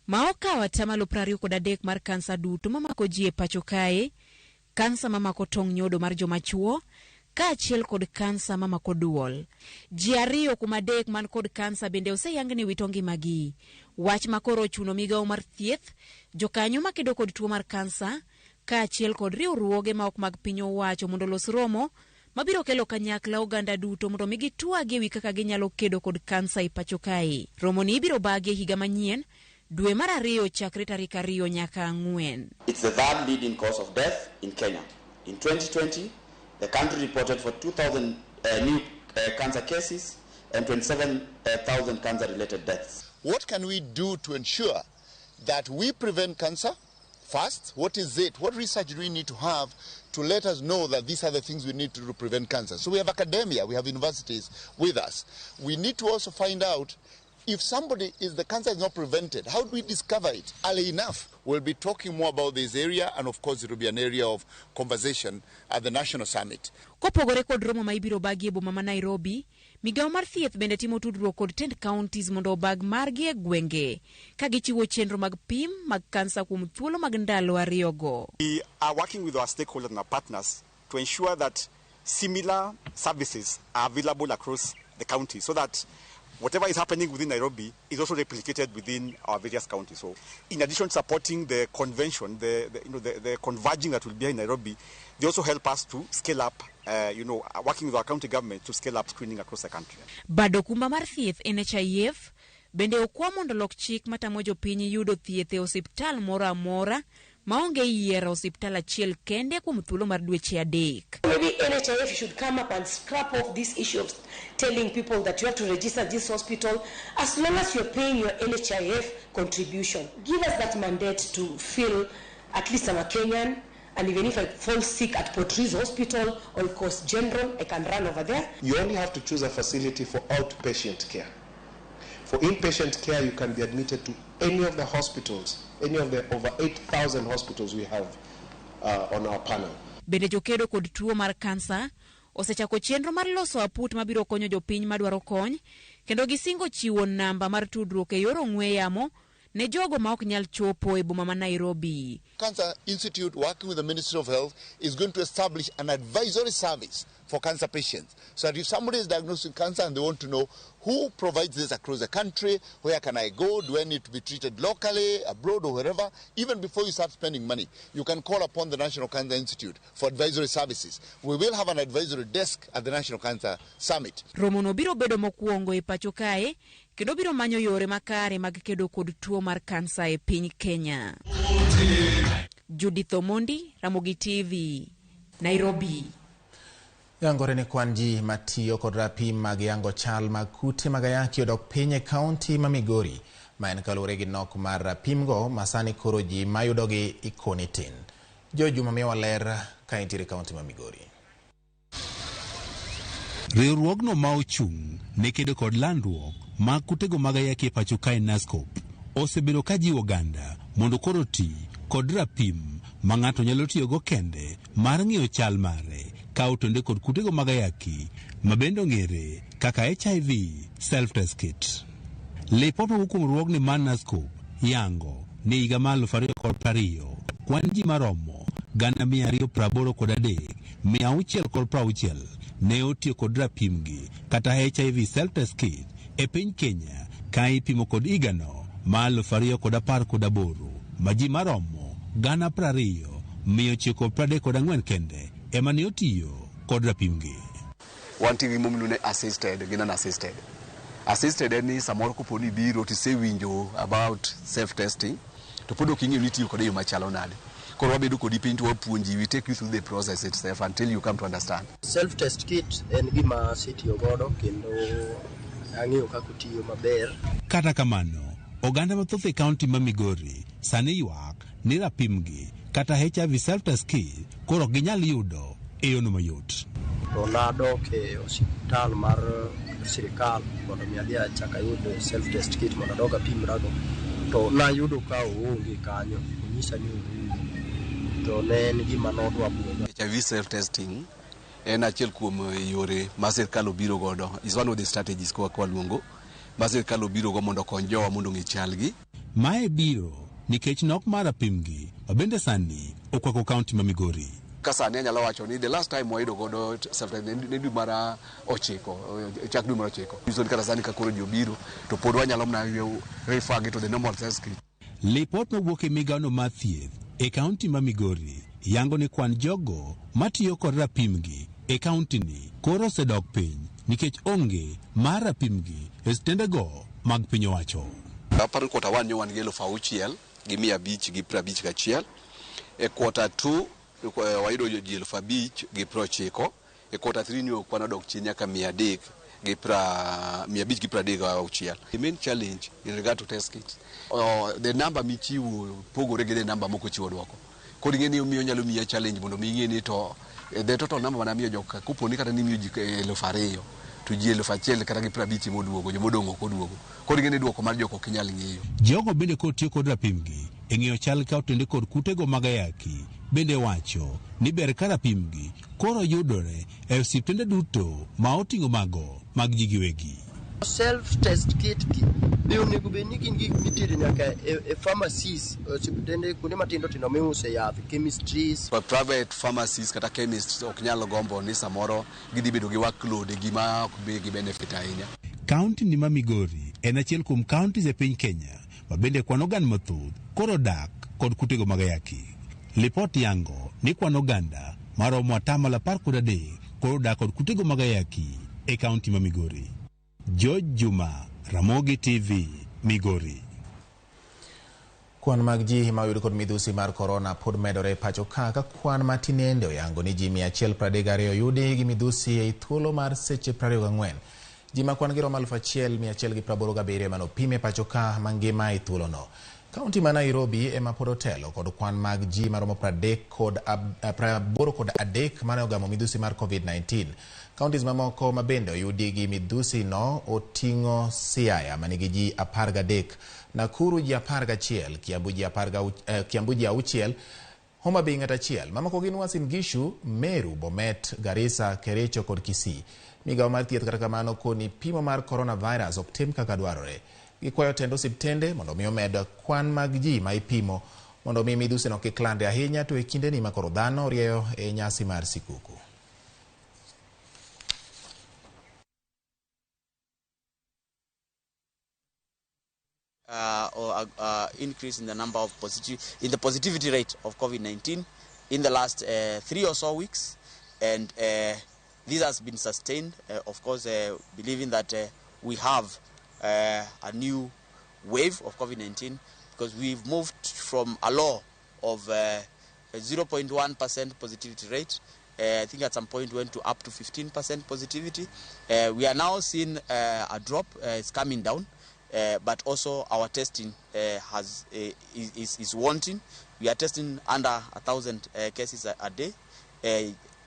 ma okawo atamalo 23 mar kansa duto mamako ji e pacho kae, kansa mamako tong' nyodo mar joma chuo, kaachiel kod kansa mamako duol. Ji 2 kuom 3 man kod kansa bende oseyang ni wito ngimagi. Wach ma koro ochuno migawo mar thieth, jokanyo makedo kod tuo mar kansa, kaachiel kod riwruoge ma ok mag piny owacho mondo olos romo mabiro kelo kanyakla oganda duto mondo mi gitwag ewi kaka ginyalo kedo kod kansa e pacho kae. Romoni ibiro bagi e higa manyien dwe mar 2 chakre tarik 2 nyaka 4. It's the third leading cause of death in Kenya. In 2020, the country reported for 2,000 new cancer cases and 27,000 cancer-related deaths. What can we do to ensure that we prevent cancer first? What is it? What research do we need to have to let us know that these are the things we need to do to prevent cancer? So we have academia, we have universities with us. We need to also find out if somebody is the cancer is not prevented, how do we discover it early enough? We'll be talking more about this area, and of course it will be an area of conversation at the National Summit. Kopogore kod romo ma ibiro bagi e boma ma Nairobi, migawo mar thieth bende timo tudruok kod tend counties mondo obag margi e gwenge ka gichiwo chenro mag pim mag kansa kuom thuolo mag ndalo 2 go. We are working with our stakeholders and our partners to ensure that similar services are available across the county so that whatever is happening within Nairobi is also replicated within our various counties. So in addition to supporting the convention, the converging that will be in Nairobi, they also help us to scale up, working with our county government to scale up screening across the country. Bad okumba mar thieth NHIF bende okwa mondo lok chik matamo jopiny yudo thieth e osiptal moro amora maonge yiero osiptal achiel kende kuom thuolo mar dweche 3. Maybe NHIF should come up and scrap off this issue of telling people that you have to register this hospital as long as you're paying your NHIF contribution. Give us that mandate to feel at least I'm a Kenyan, and even if I fall sick at Port Reitz Hospital or Coast General, I can run over there. You only have to choose a facility for outpatient care. For inpatient care, you can be admitted to any of the hospitals, any of the over 8,000 hospitals we have on our panel. Bende jokedo kod tuo mar kansa osechako chenro mar loso aput mabiro konyo jopiny madwaro kony kendo gisingo chiwo namba mar tudruok e yor ong'we yamo ne jogo ma ok nyal chopo e boma ma Nairobi. Cancer Institute, working with the Ministry of Health, is going to establish an advisory service for cancer patients. So that if somebody is diagnosed with cancer and they want to know who provides this across the country, where can I go, do I need to be treated locally, abroad or wherever, even before you start spending money, you can call upon the National Cancer Institute for advisory services. We will have an advisory desk at the National Cancer Summit. Romono biro bedo mokwongo e pacho kae kendo biro manyo yore makare mag kedo kod tuo mar kansa e piny Kenya. Judith Omondi, Ramogi TV, Nairobi. Yangore ni kwan ji matiyo kod rapim mag yango chal mag kute mag ayaki odok piny e kaunti ma Migori, ma en kaluwore gi nok mar rapimgo ma sani koro ji mayudogi ikoni tin. Jo Juma miyowa ler ka entiere e kaunti ma Migori. Riwruogno ma ochung' ne kedo kod landruok mag kutego mag ayaki e pacho kae NASCOP osebedo ka jiwo oganda mondo koro ti kod rapim ma ng'ato nyalo tiyogo kende mar ng'iyo chal mare ka otonde kod kutego mag ayaki ma bende ong'ere kaka HIV self-test kit. Lipot mowuok kuom riwruogni mar NASCOP yango ni higa mar 2020 kwan ji maromo 283,660 ne otiyo kod rapimgi kata HIV self-test kit e piny Kenya ka ipimo kod higano ma 2018 ma ji maromo 20,934 kende ema ne otiyo kod rapimgi. Wantie gi gimomiluongo ni assisted gi non assisted. Assisted en ni samoro kopo ni ibiro tisewinjo about self testing to pod ok ing'eyo ni itiyo kode e yo machalo nade. Koro wabedo kodi piny to wapuonji, we take you through the process itself until you come to understand. Self test kit en gima asetiyo godo kendo ang'eyo kaka otiyo maber. Kata kamano, oganda mathoth e kaunti ma Migori sani ywak ni rapimgi kata HIV self-test kit koro ok ginyal yudo e yono mayot. To nadok e osiptal mar sirikal mondo mi adhi achak ayud self test kit mondo adog apimrago. To nayudo ka oonge kanyo, onyisa ni orumo. To ne en gima nodwa buoga. HIV self testing en achiel kuom yore ma sirkal obiro godo, is one of the strategies kwa kwaluongo ma sirkal obiro go mondo okony jowa mondo ong'e chalgi. Mae biro nikech nok mar rapimgi ma bende sani okwako kaunti ma Migori. Ka sani anyalo wacho ni the last time wayudo godo self testing ne dwe mar 9, chak dwe mar 9. Nyiso ni kata sani ka koro ji obiro to pod wanyalo mana refer gi to the normal test kit. Lipot mowuok e migawono mar thieth e kaunti ma Migori yango ni kwan jogo matiyo kod rapimgi e kaunti ni koro osedok piny nikech onge mar rapimgi e osiptendego mag piny owacho. Aparo ni quarter 1 nyo wan gi 6,551. E quarter 2 wayudo ji 5,090. E quarter 3 nyo kwan odok chien nyaka 336. The main challenge in regard to test kits, the number michiwo pogore gi the number mok ochiwo duoko. Koro ing'e ni omiyo nyalo miya challenge mondo mi ing'e ni to the total number manamiyo joka kopo ni kata nimiyo ji 2,000 to ji 1,000 kata gi 50 moduogo, jomodong' ok oduogo. Koro ing'e ni duoko mar jok ok inyal ng'eyo. Jogo bende kod tiyo kod rapimgi e ng'eyo chal ka otende kod kutego mag ayaki bende wacho ni ber ka rapimgi koro yudore e osiptende duto ma oting'o mago mag ji giwegi. Self test kit gi be onego bed ni gin gik mitero nyaka e pharmacies, osiptende kuonde matindo tindo miuse yath, chemistries. But private pharmacies kata chemists ok nyal gombo ni samoro gidhi bedo gi workload e gima ok be gi benefit ahinya. Kaunti ni ma Migori en achiel kuom counties e piny Kenya ma bende kwan oganda mathoth koro dak kod kutego mag ayaki. Lipot yango ni kwan oganda maromo 13% koro dak kod kutego mag ayaki e kaunti ma Migori. George Juma, Ramogi TV, Migori. Kwan mag ji ma oyud kod midhusi mar korona pod medore e pacho ka kwan matinende oyango ni ji 132 oyudi gi midhusi ei thuolo mar seche 24. Ji ma kwan gi romo 1,187 manopim e pacho ka mangima e thuolono. Kaunti ma Nairobi ema pod otelo kod kwan mag ji maromo 83 mane ogamo midhusi mar COVID-19. Counties mamoko ma bende oyudi gi midhusi no oting'o Siaya manigi ji 13, Nakuru ji 11, Kiambu ji Kiambu ji 6, Homa Bay ng'ato achiel. Mamoko gin Uasin Gishu, Meru, Bomet, Garissa, Kericho kod Kisii. Migawo mar thieth kata kamano koni pimo mar coronavirus ok tim kaka dwarore. Gikwayo tend osiptende mondo mi omed kwan mag ji ma ipimo mondo mi midhusi no kik landre ahinya to e kindeni ma koro dhano orieyo e nyasi mar sikuku. Or increase in the number of positive, in the positivity rate of COVID-19 in the last 3 or so weeks, and this has been sustained, of course, believing that we have a new wave of COVID-19, because we've moved from a low of 0.1% positivity rate. I think at some point went to up to 15% positivity. We are now seeing a drop. It's coming down. But also our testing is wanting. We are testing under 1,000 cases a day,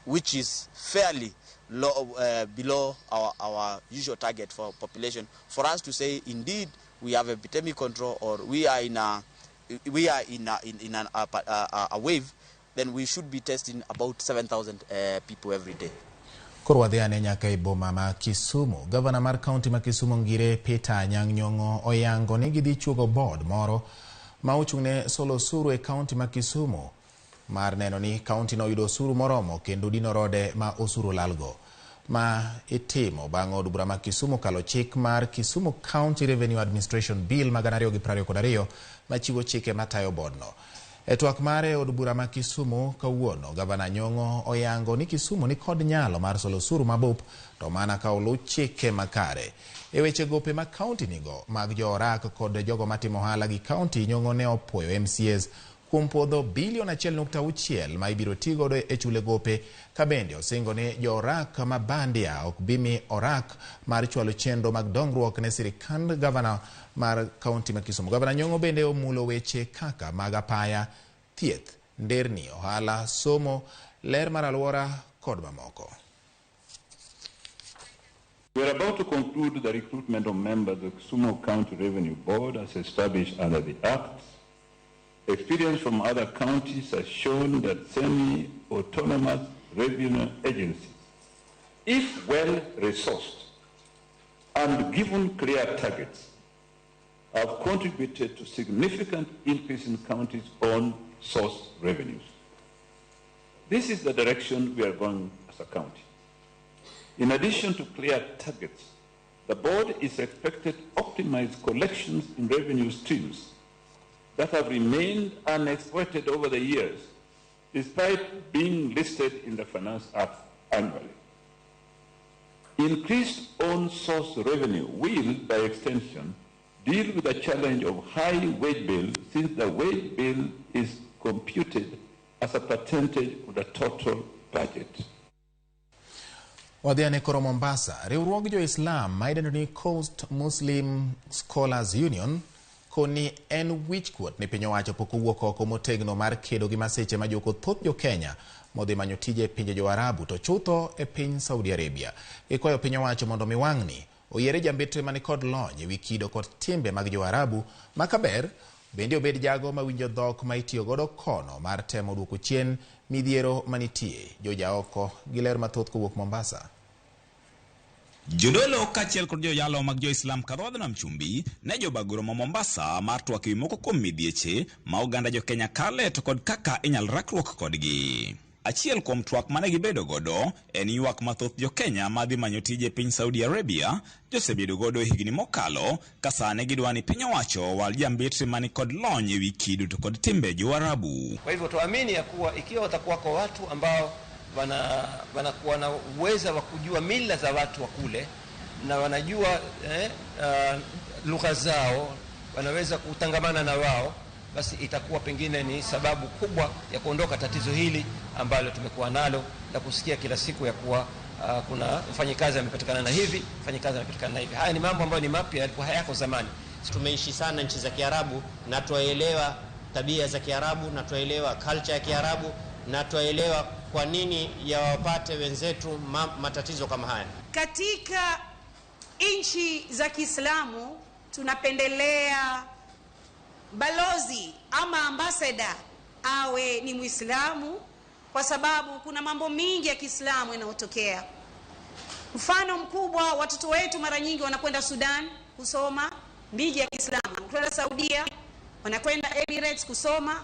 which is fairly low, below our usual target for population. For us to say indeed we have epidemic control or we are in a wave, then we should be testing about 7,000 people every day. Koro wadhi ane nyaka e boma ma Kisumu. Gavana mar kaunti ma Kisumu Ngire Peter Anyang' Nyong'o oyango ni gidhi chuogo board moro ma ochung'ne solo osuru e kaunti ma Kisumu mar neno ni kaunti no oyudo osuru moromo kendo dino rode ma osuru lalgo. Ma itimo bang' od bura ma Kisumu kalo chik mar Kisumu County Revenue Administration Bill 2022 machiwo chike matayo boardno. E twak mare od bura ma Kisumu kawuono, Gavana Nyong'o oyango ni Kisumu ni kod nyalo mar solo osuru mabup to mana ka oluw chike makare. E weche gope ma kaunti nigo mag jo orak kod jogo matimo ohala gi kaunti, Nyong'o ne opuoyo MCAs kuom puodho bilion 1.6 ma ibiro tigodo e chule gope, ka bende osingo ni jo orak ma bandia ok bi mi orak mar chwalo chenro mag dongruok ne sirikand gavana mar kaunti ma Kisumu. Gavana Nyong'o bende omulo weche kaka mag apaya, thieth, nderni, ohala, somo, ler mar alwora kod mamoko. We are about to conclude the recruitment of members of Kisumu County Revenue Board as established under the Act. Experience from other counties has shown that semi-autonomous revenue agencies, if well resourced and given clear targets, have contributed to significant increase in counties' own source revenues. This is the direction we are going as a county. In addition to clear targets, the board is expected to optimize collections in revenue streams that have remained unexploited over the years, despite being listed in the Finance Act annually. Increased own-source revenue will, by extension, deal with the challenge of high wage bill, since the wage bill is computed as a percentage of the total budget. Wadhi ane koro Mombasa. Riwruog jo-Islam ma idendo ni Coast Muslim Scholars Union koni en wichkuot ni piny owacho pok owuok oko motegno mar kedo gi masiche majuko thoth jo-Kenya modhi manyo tije e pinje jo-Arabu to chutho e piny Saudi Arabia. Gikwayo piny owacho mondo mi wang'ni oyiere jambetre manikod lony ewi kido kod timbe mag jo-Arabu ma kaber bende obed jago mawinjo dhok ma itiyo godo kono mar temo duoko chien midhiero manitie. Jojaoko gi ler mathoth kowuok Mombasa. Jodolo kaachiel kod joyalo mag jo-Islam kadho nam chumbi ne jobagoro ma Mombasa mar twak ewi moko kuom midhieche ma oganda jo-Kenya kale to kod kaka inyal rakruok kodgi. Achiel kuom twak mane gibedo godo en ywak mathoth jo-Kenya madhi manyo tije e piny Saudi Arabia josebedo godo e higni mokalo ka sani gidwa ni piny owacho wal jambetre mani kod lony ewi kido to kod timbe jo-Arabu. Kwa hivyo tuamini ya kuwa ikiwa watakuwako watu ambao wanakuwa na uwezo wa kujua mila za watu wa kule na wanajua lugha zao, wanaweza kutangamana na wao, basi itakuwa pengine ni sababu kubwa ya kuondoka tatizo hili ambalo tumekuwa nalo la kusikia kila siku ya kuwa kuna mfanyikazi amepatikana na hivi, mfanyikazi amepatikana na hivi. Haya ni mambo ambayo ni mapya, yalikuwa hayako zamani. Tumeishi sana nchi za Kiarabu na tuelewa tabia za Kiarabu na tuelewa culture ya Kiarabu na tuelewa kwa nini yawapate wenzetu matatizo kama haya. Katika nchi za Kiislamu tunapendelea balozi ama ambassador awe ni Muislamu, kwa sababu kuna mambo mingi ya Kiislamu yanayotokea. Mfano mkubwa, watoto wetu mara nyingi wanakwenda Sudan kusoma, miji ya Kiislamu, wanakwenda Saudia, wanakwenda Emirates kusoma.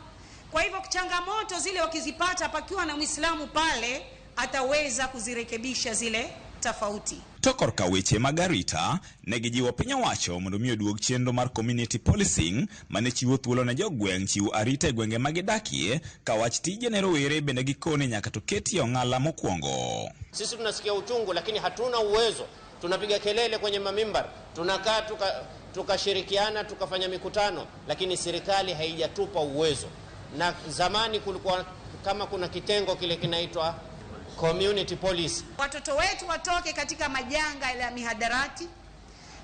Kwa hivyo changamoto zile wakizipata, pakiwa na Muislamu pale ataweza kuzirekebisha zile tofauti. To korka weche mag arita, ne gijiwo piny owacho mondo mi oduog chenro mar community policing mane chiwo thuolo ne jogweng' chiwo arita e gwenge ma gidakie, ka wach tije ne rowere bende gikone nyaka to ketie ong'ala mokwongo. Sisi tunasikia uchungu lakini hatuna uwezo. Tunapiga kelele kwenye mamimbar, tunakaa tukashirikiana, tukafanya mikutano, lakini serikali haijatupa uwezo. Na zamani kulikuwa kama kuna kitengo kile kinaitwa community police. Watoto wetu watoke katika majanga ya mihadarati,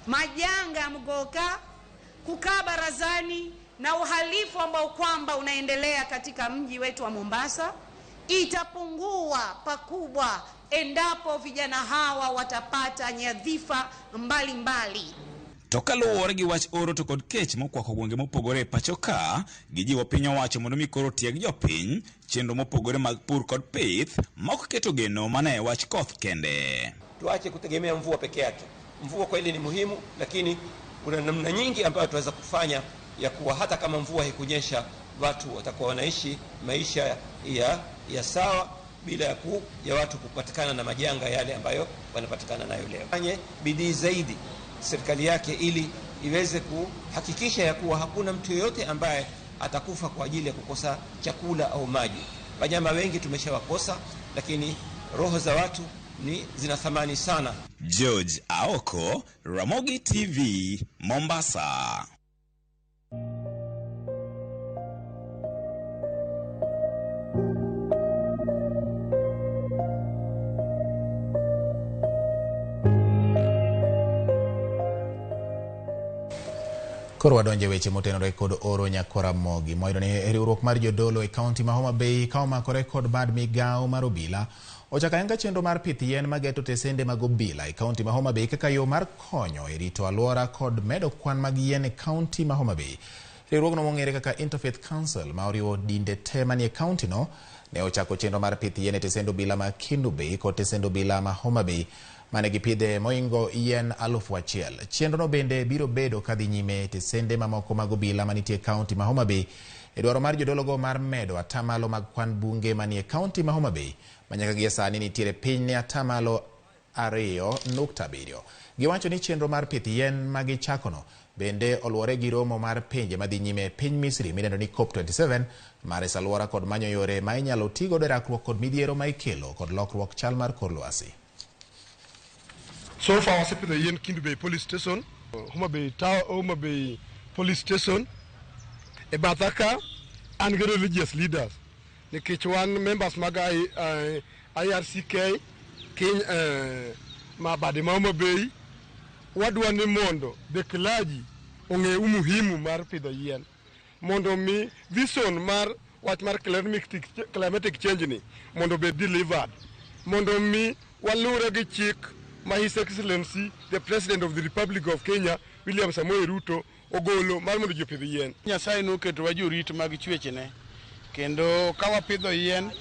majanga ya mgoka, kukaa barazani na uhalifu ambao kwamba unaendelea katika mji wetu wa Mombasa. Itapungua pakubwa endapo vijana hawa watapata nyadhifa mbalimbali. To kaluwore gi wach oro to kod kech mokwako gwenge mopogore e pacho ka, gijiwo piny owacho mondo mi koro tieg jopiny chenro mopogore mag pur kod pith ma ok keto geno mana e wach koth kende. Tuache kutegemea mvua peke yake. Mvua kweli ni muhimu, lakini kuna namna nyingi ambayo tunaweza kufanya ya kuwa hata kama mvua haikunyesha watu watakuwa wanaishi maisha ya sawa bila ya watu kupatikana na majanga yale ambayo wanapatikana nayo leo. Fanye bidii zaidi serikali yake ili iweze kuhakikisha ya kuwa hakuna mtu yeyote ambaye atakufa kwa ajili ya kukosa chakula au maji. Wanyama wengi tumeshawakosa, lakini roho za watu ni zina thamani sana. George Aoko, Ramogi TV, Mombasa. Koro wadonje weche motenore kod oro nyakwara Mogi. Mwayudo ni riwruok mar jodolo e kaunti ma Homa Bay ka omakore kod bad migawo mar obila ochako ayanga chenro mar pith yien mageto tesende mag obila e kaunti ma Homa Bay kaka yo mar konyo e rito alwora kod medo kwan mag yien e kaunti ma Homa Bay. Riwruogno mong'ere kaka Interfaith Council ma oriwo dinde te manie kaunti no ne ochako chenro mar pith yien e tesend obila ma Kendu Bay kod tesend obila ma Homa Bay mane gipidhe moingo yien 1000. Chenrono bende biro bedo kadhi nyime e tesende mamoko mag obila manitie e kaunti ma Homa Bay e dwaro mar jodologo mar medo atamalo mag kwan bunge manie kaunti ma Homa Bay ma nyaka gie sani nitiere piny ne atamalo 2.7. Giwacho ni chenro mar pith yien ma gichakono bende oluwore gi romo mar pinje madhi nyime e piny Misri midendo ni COP27 mar reso alwora kod manyo yore ma inyalo tigodo e rakruok kod midhiero ma ikelo kod lokruok chal mar kor lwasi. So far wasepidho yien Kendu Bay Police Station, Homa Bay Town, Homa Bay Police Station. E batha ka an gi religious leaders nikech wan members mag IRCK Keny ma bade ma Homa Bay, wadwa ni mondo the clergy ong'e umuhimu mar pidho yien mondo mi vision mar wach mar climatic change ni mondo obed delivered, mondo mi walure gi chik ma His Excellency the President of the Republic of Kenya William Samoei Ruto ogolo mar mondo ji opidh yien. Nyasaye noketowa jorit mag chwechne kendo ka wapidho yien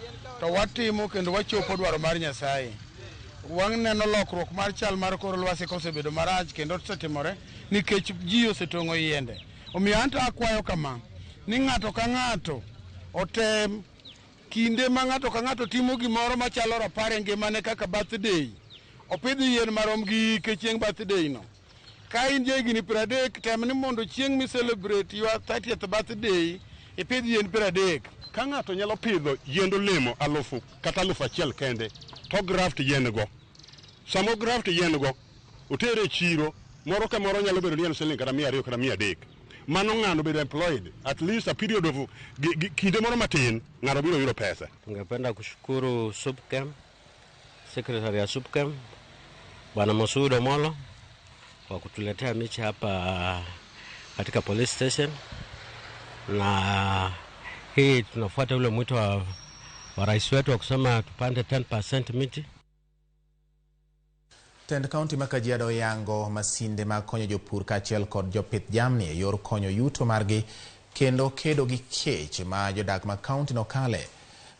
to watimo kendo wachopo dwaro mar Nyasaye. Waneno lokruok mar chal mar kor lwasi kosebedo marach kendo osetimore nikech ji osetong'o yiende. Omiyo anto akwayo kama ni ng'ato ka ng'ato otem kinde ma ng'ato ka ng'ato timo gimoro machalo rapar e ngimane kaka birthday, opidh yien marom gi hike chieng' birthday no. Ka in ja higni 30, tem ni mondo chieng' mi celebrate your 30th birthday ipidh yien 30. Ka ng'ato nyalo pidho yiend olemo 1000 kata 1000 kende, to graft yien go. Sama graft yien go, otere e chiro, moro ka moro nyalo bedo ni en siling kata 200 kata 300. Mano ng'ano bedo employed at least a period of kinde moro matin, ng'ano biro yudo pesa. Tungependa kushukuru SUPKEM, Secretary ya SUPKEM, Bwana Mosud Omolo kwa kutuletea miche hapa katika police station, na hii tunafuata ule mwito wa rais wetu wa kusema tupande 10% miti. Tend kaunti ma Kajiado yango masinde mag konyo jopur kaachiel kod jopith jamni e yor konyo yuto margi kendo kedo gi kech ma jodak ma kaunti no kale.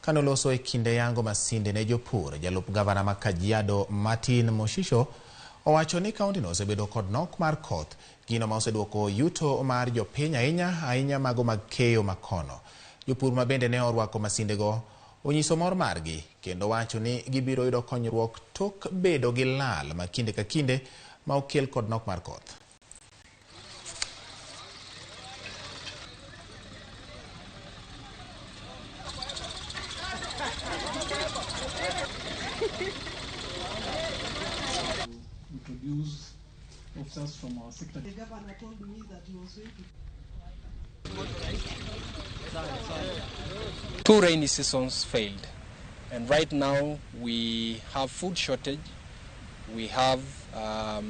Kanoloso e kinde yango masinde ne jopur, jalup gavana ma Kajiado Martin Moshisho owacho ni kaunti no osebedo kod nok mar koth, gino ma oseduoko yuto mar jopiny ahinya ahinya mago mag keyo makono. Jopur ma bende ne orwako masindego onyiso mor margi kendo wacho ni gibiro yudo konyruok tok bedo gi lal ma kinde ka kinde ma okel kod nok mar koth. Introduce officers from our sector. The governor told me that he was going to. 2 rainy seasons failed, and right now we have food shortage, we have a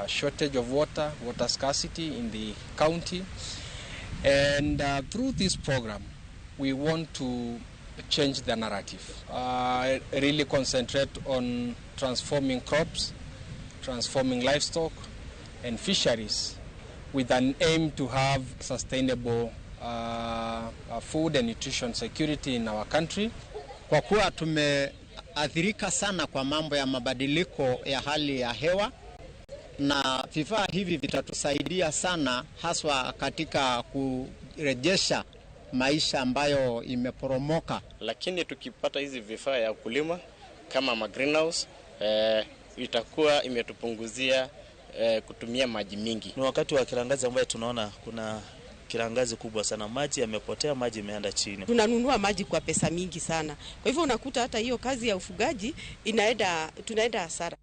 shortage of water, water scarcity in the county, and through this program we want to change the narrative, really concentrate on transforming crops, transforming livestock and fisheries with an aim to have sustainable food and nutrition security in our country. Kwa kuwa tumeathirika sana kwa mambo ya mabadiliko ya hali ya hewa, na vifaa hivi vitatusaidia sana haswa katika kurejesha maisha ambayo imeporomoka. Lakini tukipata hizi vifaa ya kulima kama ma greenhouse, itakuwa imetupunguzia kutumia maji mingi. Ni wakati wa kiangazi ambaye tunaona kuna kiangazi kubwa sana, maji yamepotea, maji imeenda chini. Tunanunua maji kwa pesa mingi sana. Kwa hivyo unakuta hata hiyo kazi ya ufugaji tunaenda hasara.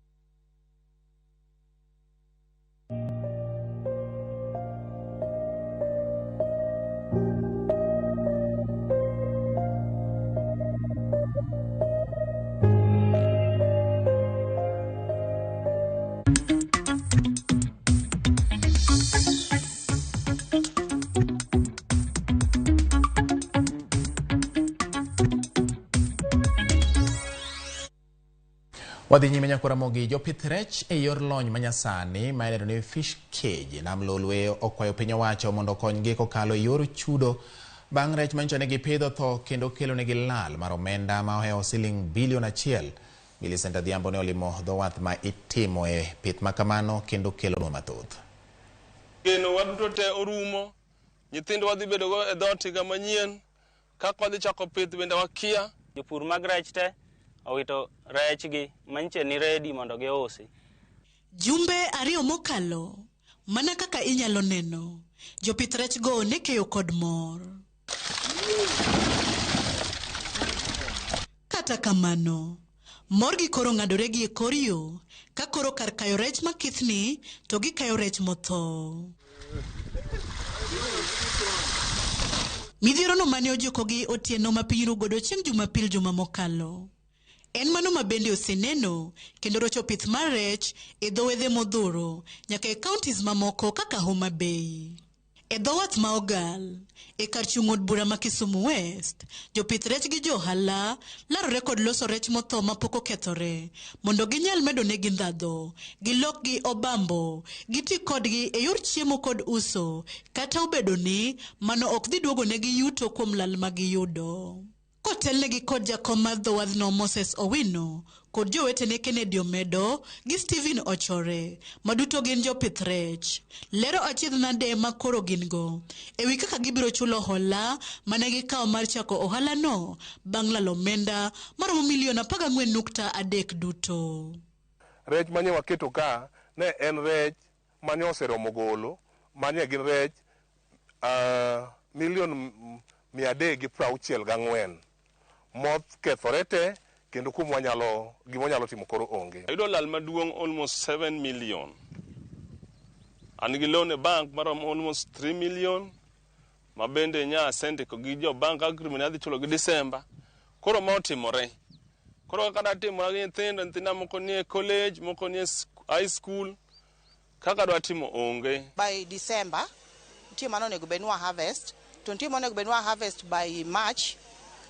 Wadhi nyime nyakwa Ramogi, jopith rech e yor lony manyasani ma idendo ni fish cage Nam Lolwe okwayo piny owacho mondo okonygi kokalo e yor chudo bang' rech manyocha ne gipidho tho kendo kelo negi lal mar omenda ma ohewo siling bilion 1. Millicent Adhiambo ne olimo dho wath ma itimoe pith ma kamano kendo kelonwa mathoth. Geno waduto te orumo, nyithindo wadhi bedogo e dhoot higa manyien, kaka wadhi chako pith bende wakia. Jopur mag rech te owito rechgi manyiche ni ready mondo giusi. Jumbe 2 mokalo, mana kaka inyalo neno, jopith rech go ne keyo kod mor. Kata kamano, morgi koro ng'adore gi e kor yo, ka koro kar kayo rech makithni to gikayo rech motho. Midhiero no mane ojukogi otieno ma piny rugodo chieng' Jumapil juma mokalo. En mano ma bende oseneno kendo rocho pith mar rech e dho wedhe modhuro nyaka e counties mamoko kaka Homa Bay. E dho wath ma Ogal, e kar chung' od bura ma Kisumu West, jopith rech gi jo ohala larore kod loso rech motho mapok okethore mondo ginyal medo negi ndhadho, gilokgi obambo, giti kodgi e yor chiemo kod uso, kata obedo ni mano ok dhi duogo negi yuto kuom lal ma giyudo. Kotelnegi kod jakom mar dho wadhno Moses Owino kod jowetene Kennedy Omedo gi Stephen Ochore, ma duto gin jopith rech, lero achiedh nade ma koro gin go e wi kaka gibiro chulo hola mane gikawo mar chako ohalano bang' lalo omenda maromo milion 14.3 duto. Rech manye waketo ka ne en rech mane oseromo golo, mane gin rech milion 364 moth kethore te kendo kuom wanyalo gima wanyalo timo koro onge. Ayudo lal maduong' almost 7 million. An gi loan e bank maromo almost 3 million ma bende nya asendiko gi jo bank agreement adhi chulo gi December. Koro ma otimore. Koro kaka datimora gi nyithindo, nyithinda moko nie college, moko nie high school, kaka dwa timo onge. By December, nitie mano onego bed ni wa harvest, to nitie monego bed ni wa harvest by March,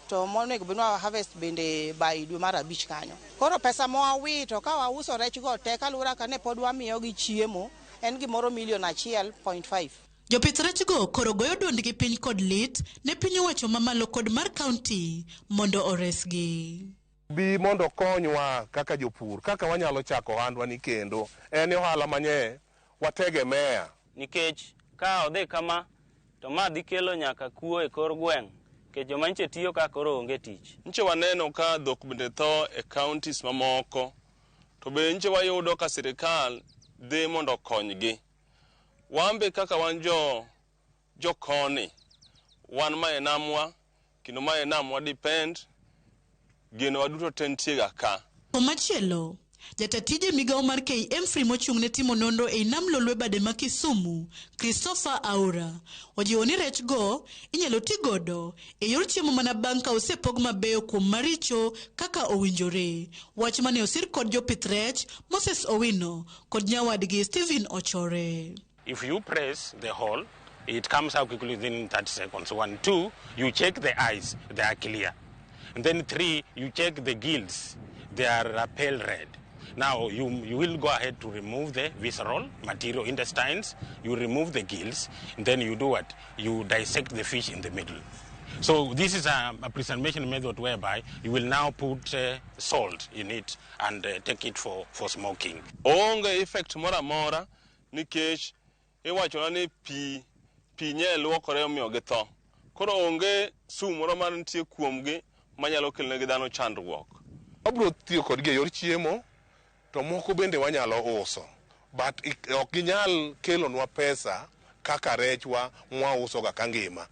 to monego bed ni wa harvest bende by dwe mar 5 kanyo. Koro pesa ma wawito ka wauso rech go te kaluwore kaka ne pod wamiyogi chiemo en gimoro milion 1.5. Jopith rech go koro goyo duondgi piny kod lit ne piny owacho mamalo kod mar county mondo oresgi. Bi mondo konywa kaka jopur, kaka wanyalo chako ohandwa ni kendo en ohala manye wategemea. Nikech ka odhi kama to ma dhi kelo nyaka kuo e kor gweng', nikech joma nyiche tiyo ka koro onge tich. Nyiche waneno ka dhok bende tho e counties mamoko, to be nyiche wayudo ka sirikal dhi mondo okonygi. Wan be kaka wan jo koni, wan ma e namwa, kendo ma e namwa depend, geno waduto te nitie ga ka. Komachielo, jata tije migawo mar KMFRI mochung' ne timo nonro ei Nam Lolwe bade ma Kisumu, Christopher Aura, ojiwo ni rech go inyalo ti godo e yor chiemo mana bang' ka osepog mabeyo kuom maricho kaka owinjore. Wach mane osir kod jopith rech Moses Owino kod nyawadgi Stephen Ochore. If you press the hole, it comes out quickly within 30 seconds. 1, 2, you check the eyes, they are clear. And then 3, you check the gills, they are pale red. Now, you will go ahead to remove the visceral material, intestines, you remove the gills, and then you do what? You dissect the fish in the middle. So this is a preservation method whereby you will now put salt in it and take it for smoking. Onge effect mora mora nikech iwachona ni pi nye luokore omiyo githo. Koro onge sum moro mantie kuomgi manyalo kelonegi dhano chandruok. Wabiro tiyo kodgi e yor chiemo, to moko bende wanyalo uso, but ok ginyal kelonwa pesa kaka rechwa mwauso ga kangima.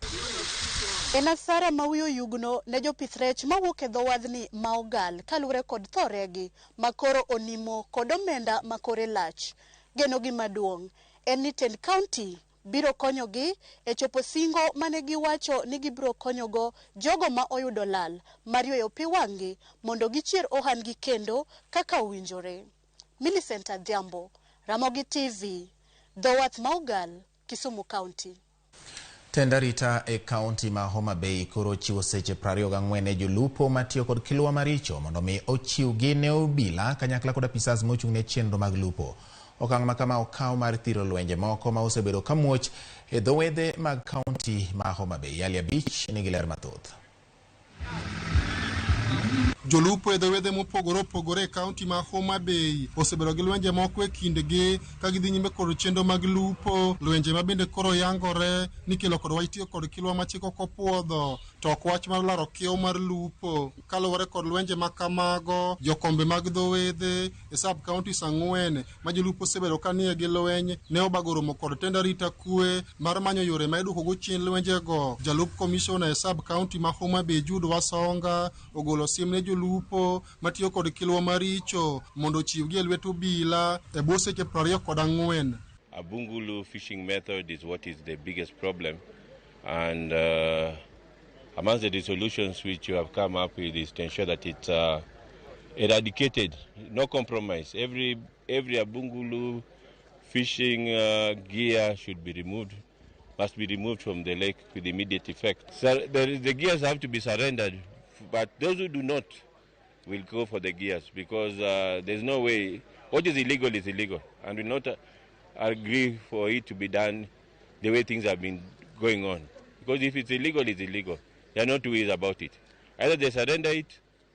En asara ma wiyo yugno ne jopith rech mawuok e dho wadhni ma Ogal kaluwore kod thoregi ma koro onimo kod omenda ma kore lach. Genogi maduong' en ni tend county biro konyogi e chopo singo mane giwacho ni gibiro konyogo jogo ma oyudo lal mar yweyo pi wang'gi mondo gichier ohandgi kendo kaka owinjore. Millicent Adhiambo, Ramogi TV, dho wath ma Ogal, Kisumu County. Tend arita e kaunti ma Homa Bay koro chiwo seche 24 ne jolupo matiyo kod kilwa maricho mondo mi ochiwgi ne obila kanyakla kod apisas mochung' ne chenro mag lupo. Okang' ma kama okaw mar thiro lwenje moko ma osebedo ka muoch e dho wedhe mag kaunti ma Homa Bay. Ali Abich nigi ler mathoth. Jolupo e dho wedhe mopogore opogore e kaunti ma Homa Bay osebedo gi lwenje moko e kindgi ka gidhi nyime kod chenro mag lupo, lwenje ma bende koro yangore ni kelo kod wach tiyo kod kilwa ma chik ok opuodho to ok wach mar laro kiewo mar lupo. Kaluwore kod lwenje ma kamago, jokombe mag dho wedhe e sub counties 4 ma jolupo osebedo ka nie gi lweny ne obago romo kod tend arita kwe mar manyo yore ma iduokogo chien lwenjego. Jalup komishona e sub county ma Homa Bay Jude Wasonga ogolo sim ne jolupo matiyo kod kilwa maricho mondo ochiwgi e lwet obila e bwo seche 24. Abungulu fishing method is what is the biggest problem, and amongst the resolutions which you have come up with is to ensure that it's eradicated, no compromise. Every Abungulu fishing gear should be removed, must be removed from the lake with immediate effect. So the gears have to be surrendered, but those who do not will go for the gears, because there's no way. What is illegal is illegal, and we not agree for it to be done the way things have been going on. Because if it's illegal, it's illegal. There are no two ways about it. Either they surrender it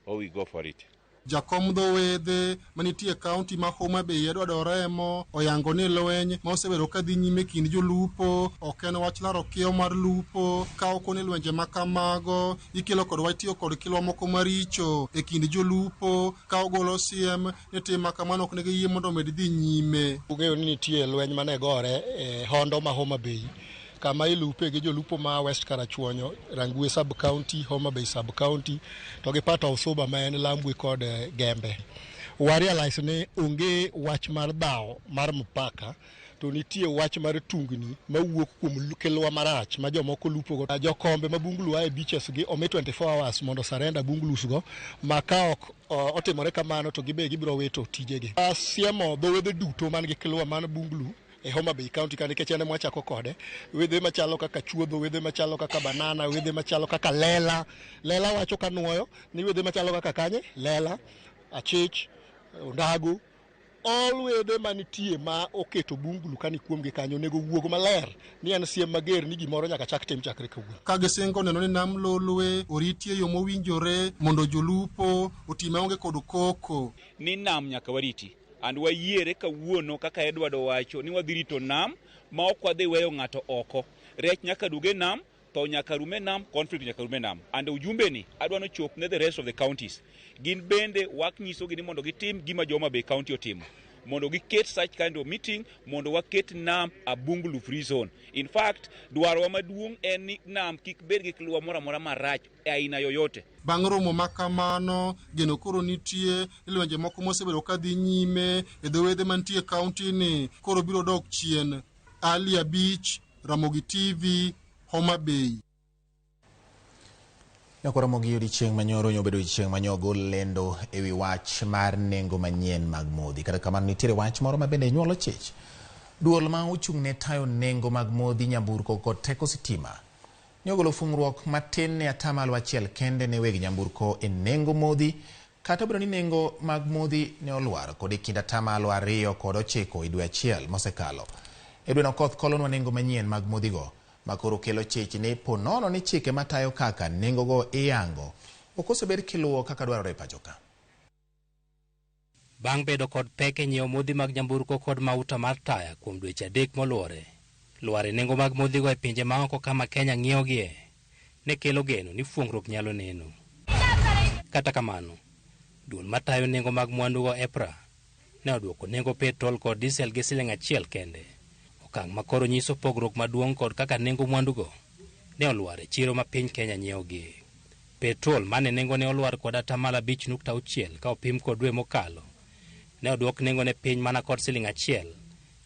or we go for it. Jakom dho wedhe manitie e kaunti ma Homa Bay Edward Oremo oyango ni lweny ma osebedo ka dhi nyime kind jolupo ok en wach laro kiewo mar lupo, ka ok ni lwenje ma kamago ikelo kod wach tiyo kod kilwa moko maricho e kind jolupo, ka ogolo siem ni tim ma kamano ok nigi yie mondo omed dhi nyime. Ung'eyo ni nitie lweny mane gore e hondo ma Homa Bay kama ilupe gi jolupo ma West Karachuonyo, Rangwe sub county, Homa Bay sub county, to gi part of Suba ma en Lambwe kod Gembe. Wa realize ni onge wach mar dhawo mar mpaka, to nitie wach mar tungni mawuok kuom kilwa marach ma jomoko lupo go. Jokombe ma Bungulu ae beaches gi omi 24 hours mondo surrender Bungulus go, ma ka ok otimore kamano to gibe gibiro wito tijegi. Asiemo dho wedhe duto man gi kilwa man Bungulu e Homa Bay County ka, nikech en mwachako kode, wedhe machalo kaka chuodho, wedhe machalo kaka banana, wedhe machalo kaka lela. Lela wacho kanuoyo ni wedhe machalo kaka kanye, lela, achich, ondago, all wedhe manitie ma oketo Bungulu kani kuomgi kanyo onego wuog maler ni en siem mager ni gimoro nyaka chak tim chakre kawuono. Ka gisingo neno ni nam Lolwe oritie yo mowinjore mondo jolupo oti maonge kod koko. Ni nam nyaka wariti. And wayiere kawuono kaka Edward owacho ni wadhi rito nam ma ok wadhi weyo ng'ato oko. Rech nyaka duge nam, tho nyaka rume nam, conflict nyaka rume nam. And ujumbe ni adwa nochop ne the rest of the counties. Gin bende wak nyisogi ni mondo gitim gima jo Homa Bay County otimo. Mondo giket such kind of meeting, mondo waket nam a Bungulu free zone. In fact, dwarowa maduong' en ni nam kik bed gi kilwa moro amora marach e aina yoyote. Bang' romo ma kamano, geno koro nitie ni lwenje moko mosebedo ka dhi nyime e dho wedhe mantie e kaunti ni koro biro dok chien. Ali Abich, Ramogi TV, Homa Bay. Nyaka Ramogi odiechieng' manyoro nyobedo odiechieng' manyogo lendo ewi wach mar nengo manyien mag modhi. Kata kamano nitiere wach moro ma bende nyuolo chich. Duol ma ochung' ne tayo nengo mag modhi, nyamburko kod teko sitima ne ogolo fung'ruok matin ne 1% kende ne weg nyamburko e nengo modhi, kata obedo ni nengo mag modhi ne olwar kod e kind 2.9% e dwe achiel mosekalo. Edwin Okoth kolonwa nengo manyien mag modhigo ma koro kelo chich ni po nono ni chike matayo kaka nengogo iyango ok osebed kiluwo kaka dwarore e pacho ka. Bang' bedo kod pek e nyiewo modhi mag nyamburko kod mauta mar taya kuom dweche 3 moluwore, lwar e nengo mag modhigo e pinje maoko kama Kenya ng'iewogie ne kelo geno ni fuong'ruok nyalo neno. Kata kamano, duol matayo nengo mag mwandugo EPRA ne oduoko nengo petrol kod diesel gi siling 1 kende. Okang' ma koro nyiso pogruok maduong' kod kaka nengo mwandugo ne olwar e chiro ma piny Kenya nyiewogie. Petrol mane nengone olwar kod 5.6% ka opim kod dwe mokalo, ne oduok nengone piny mana kod siling 1,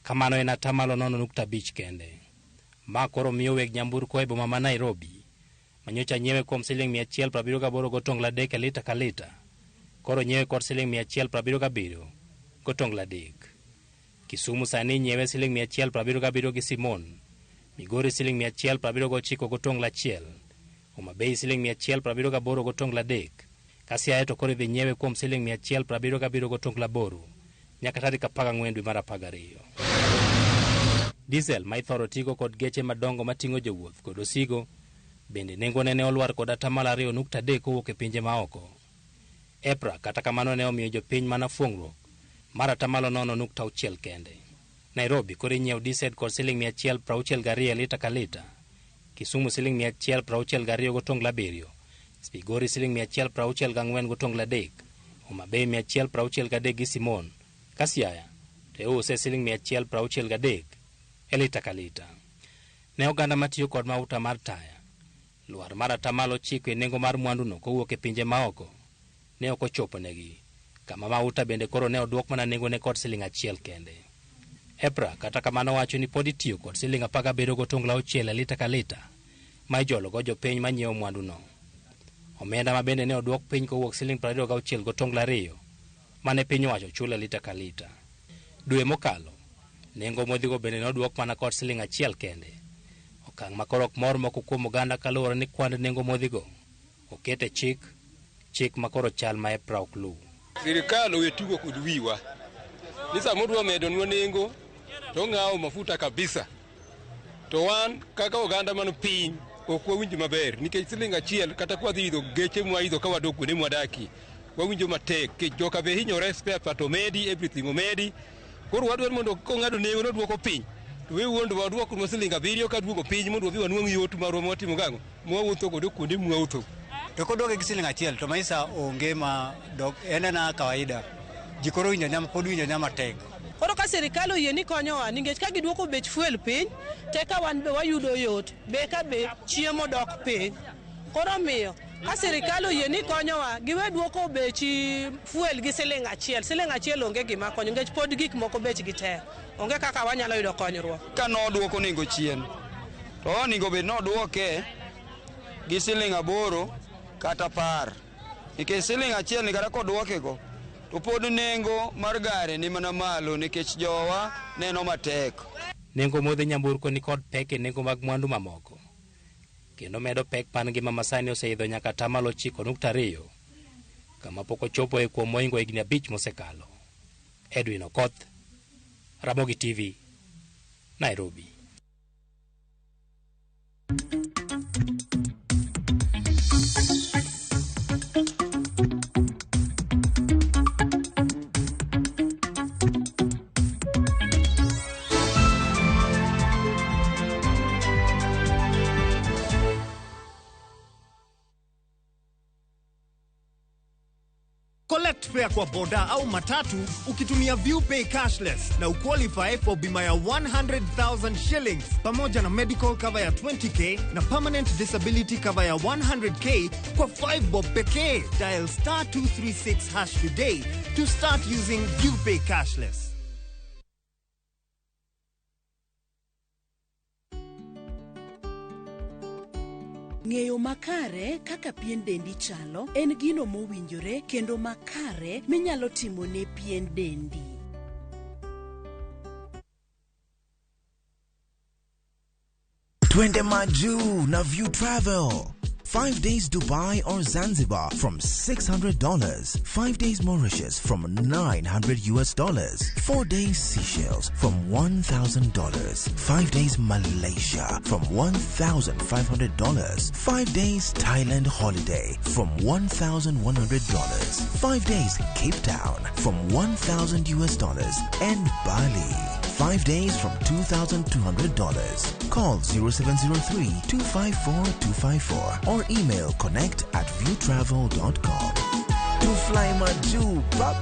kamano en 0.5% kende. Ma koro miyo weg nyamburko e boma ma Nairobi, manyocha nyiewe kuom siling 178.3 e lita ka lita, koro nyiewe kod siling 177.3. Kisumu sani nyiewe siling 177 gi Simon, Migori siling 179.1, Homa Bay siling 178.3, ka Siaya to koro idhi nyiewe kuom siling 177.8 nyaka tarik 14 dwe mar 12. Diesel ma ithoro tigo kod geche madongo mating'o jowuoth kod osigo bende nengone ne olwar kod 2.3% kowuok e pinje maoko. EPRA kata kamano ne omiyo jopiny mana fuong'ruok mar 0.6% kende. Nairobi koro inyiewo diesel kod siling 162 lita ka lita, Kisumu siling 162.7, Migori siling 164.3, Homa Bay 163 gi Simon, ka Siaya to iuse siling 163 e lita ka lita. Ne oganda matiyo kod mauta mar taya, lwar mar 9% e nengo mar mwanduno kowuok e pinje maoko ne ok ochoponegi, kama mauta bende koro ne oduok mana nengone kod siling 1 kende. EPRA kata kamano wacho ni pod itiyo kod siling 17.6 e lita ka lita ma ijologo jopiny manyiewo mwanduno. Omenda ma bende ne oduok piny kowuok siling 26.2 mane piny owacho chulo e lita ka lita. Dwe mokalo, nengo modhigo bende ne oduok mana kod siling 1 kende. Okang' ma koro ok mor moko kuom oganda kaluwore ni kwand nengo modhigo oket e chik, chik ma koro chal ma EPRA ok luw. Sirikal owe tugo kod wiwa. Ni sama odwa medonwa nengo to ong'awo mafuta kabisa. To wan kaka oganda man piny ok wawinj maber nikech siling 1 kata kwa dhi idho geche mwaidho ka wadok kuonde mwadakie wawinjo matek nikech joka be hinyore, spare part omedi, everything omedi. Koro wadwaro mondo kong'ado nengo noduoko piny to we wuondo waduoknwa siling 7 ka duogo piny mondo wadhi wanwang' yot marwa mwatimo gang'o mwawuotho godo kuonde mwawuotho. To koduoke gi siling 1 to maisha onge ma dok en ena kawaida. Ji koro winjo nyama pod winjo nyama tek. Koro ka sirikal oyie ni konyowa nikech ka giduoko bech fuel piny te ka wan be wayudo yot be ka be chiemo dok piny. Koro miyo ka sirikal oyie ni konyowa giwe duoko bech fuel gi siling 1. Siling 1 onge gima konyo nikech pod gik moko bechgi tek. Onge kaka wanyalo yudo konyruok. Ka nodwoko nengo chien to onego bed nodwoke gi siling 8 kata 10 nikech siling 1 ni kata kodwokego to pod nengo mar gari ni mana malo nikech jowa neno matek. Nengo modhi nyamburko ni kod pek e nengo mag mwandu mamoko, kendo medo pek pan ngima masani oseidho nyaka 9.2%, kama pok ochopo e kuom mohingo higni 5 mosekalo. Edwin Okoth, Ramogi TV, Nairobi. Collect fare kwa boda au matatu ukitumia ViewPay cashless na uqualify for bima ya 100,000 shillings pamoja na medical cover ya 20k na permanent disability cover ya 100k kwa 5 bob pekee. Dial star 236 hash today to start using ViewPay cashless. Ng'eyo makare kaka pien dendi chalo en gino mowinjore kendo makare minyalo timo ne pien dendi. Twende Maju na View Travel. 5 days Dubai or Zanzibar from $600. 5 days Mauritius from $900. 4 days Seychelles from $1,000. 5 days Malaysia from $1,500. 5 days Thailand holiday from $1,100. 5 days Cape Town from $1,000 and Bali. 5 days from $2,200. Call 0703 254 254 or email connect@viewtravel.com. To fly Maju, bap.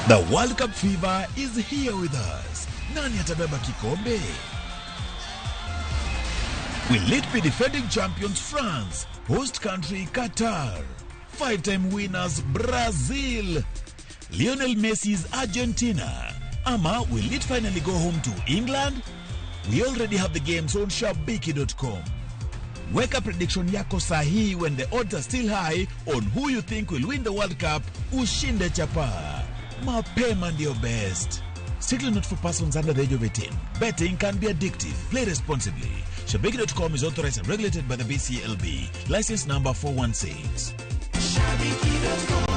The World Cup fever is here with us. Nani atabeba kikombe? Will it be defending champions France, host country Qatar, 5-time winners Brazil, Lionel Messi's Argentina, ama will it finally go home to England? We already have the games on Shabiki.com. Weka prediction yako sahihi when the odds are still high on who you think will win the World Cup. Ushinde chapa. Mapema ndio best. Strictly not for persons under the age of 18. Betting can be addictive. Play responsibly. Shabiki.com is authorized and regulated by the BCLB. License number 416. Shabiki.com.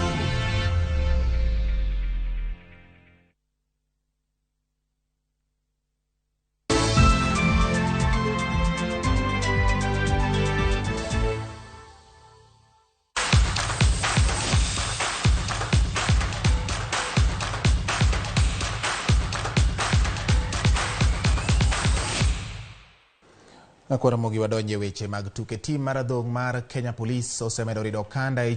Koro mogi wadonje weche mag tuke. Tim mar adhong' mar Kenya Police osemedo rido okanda e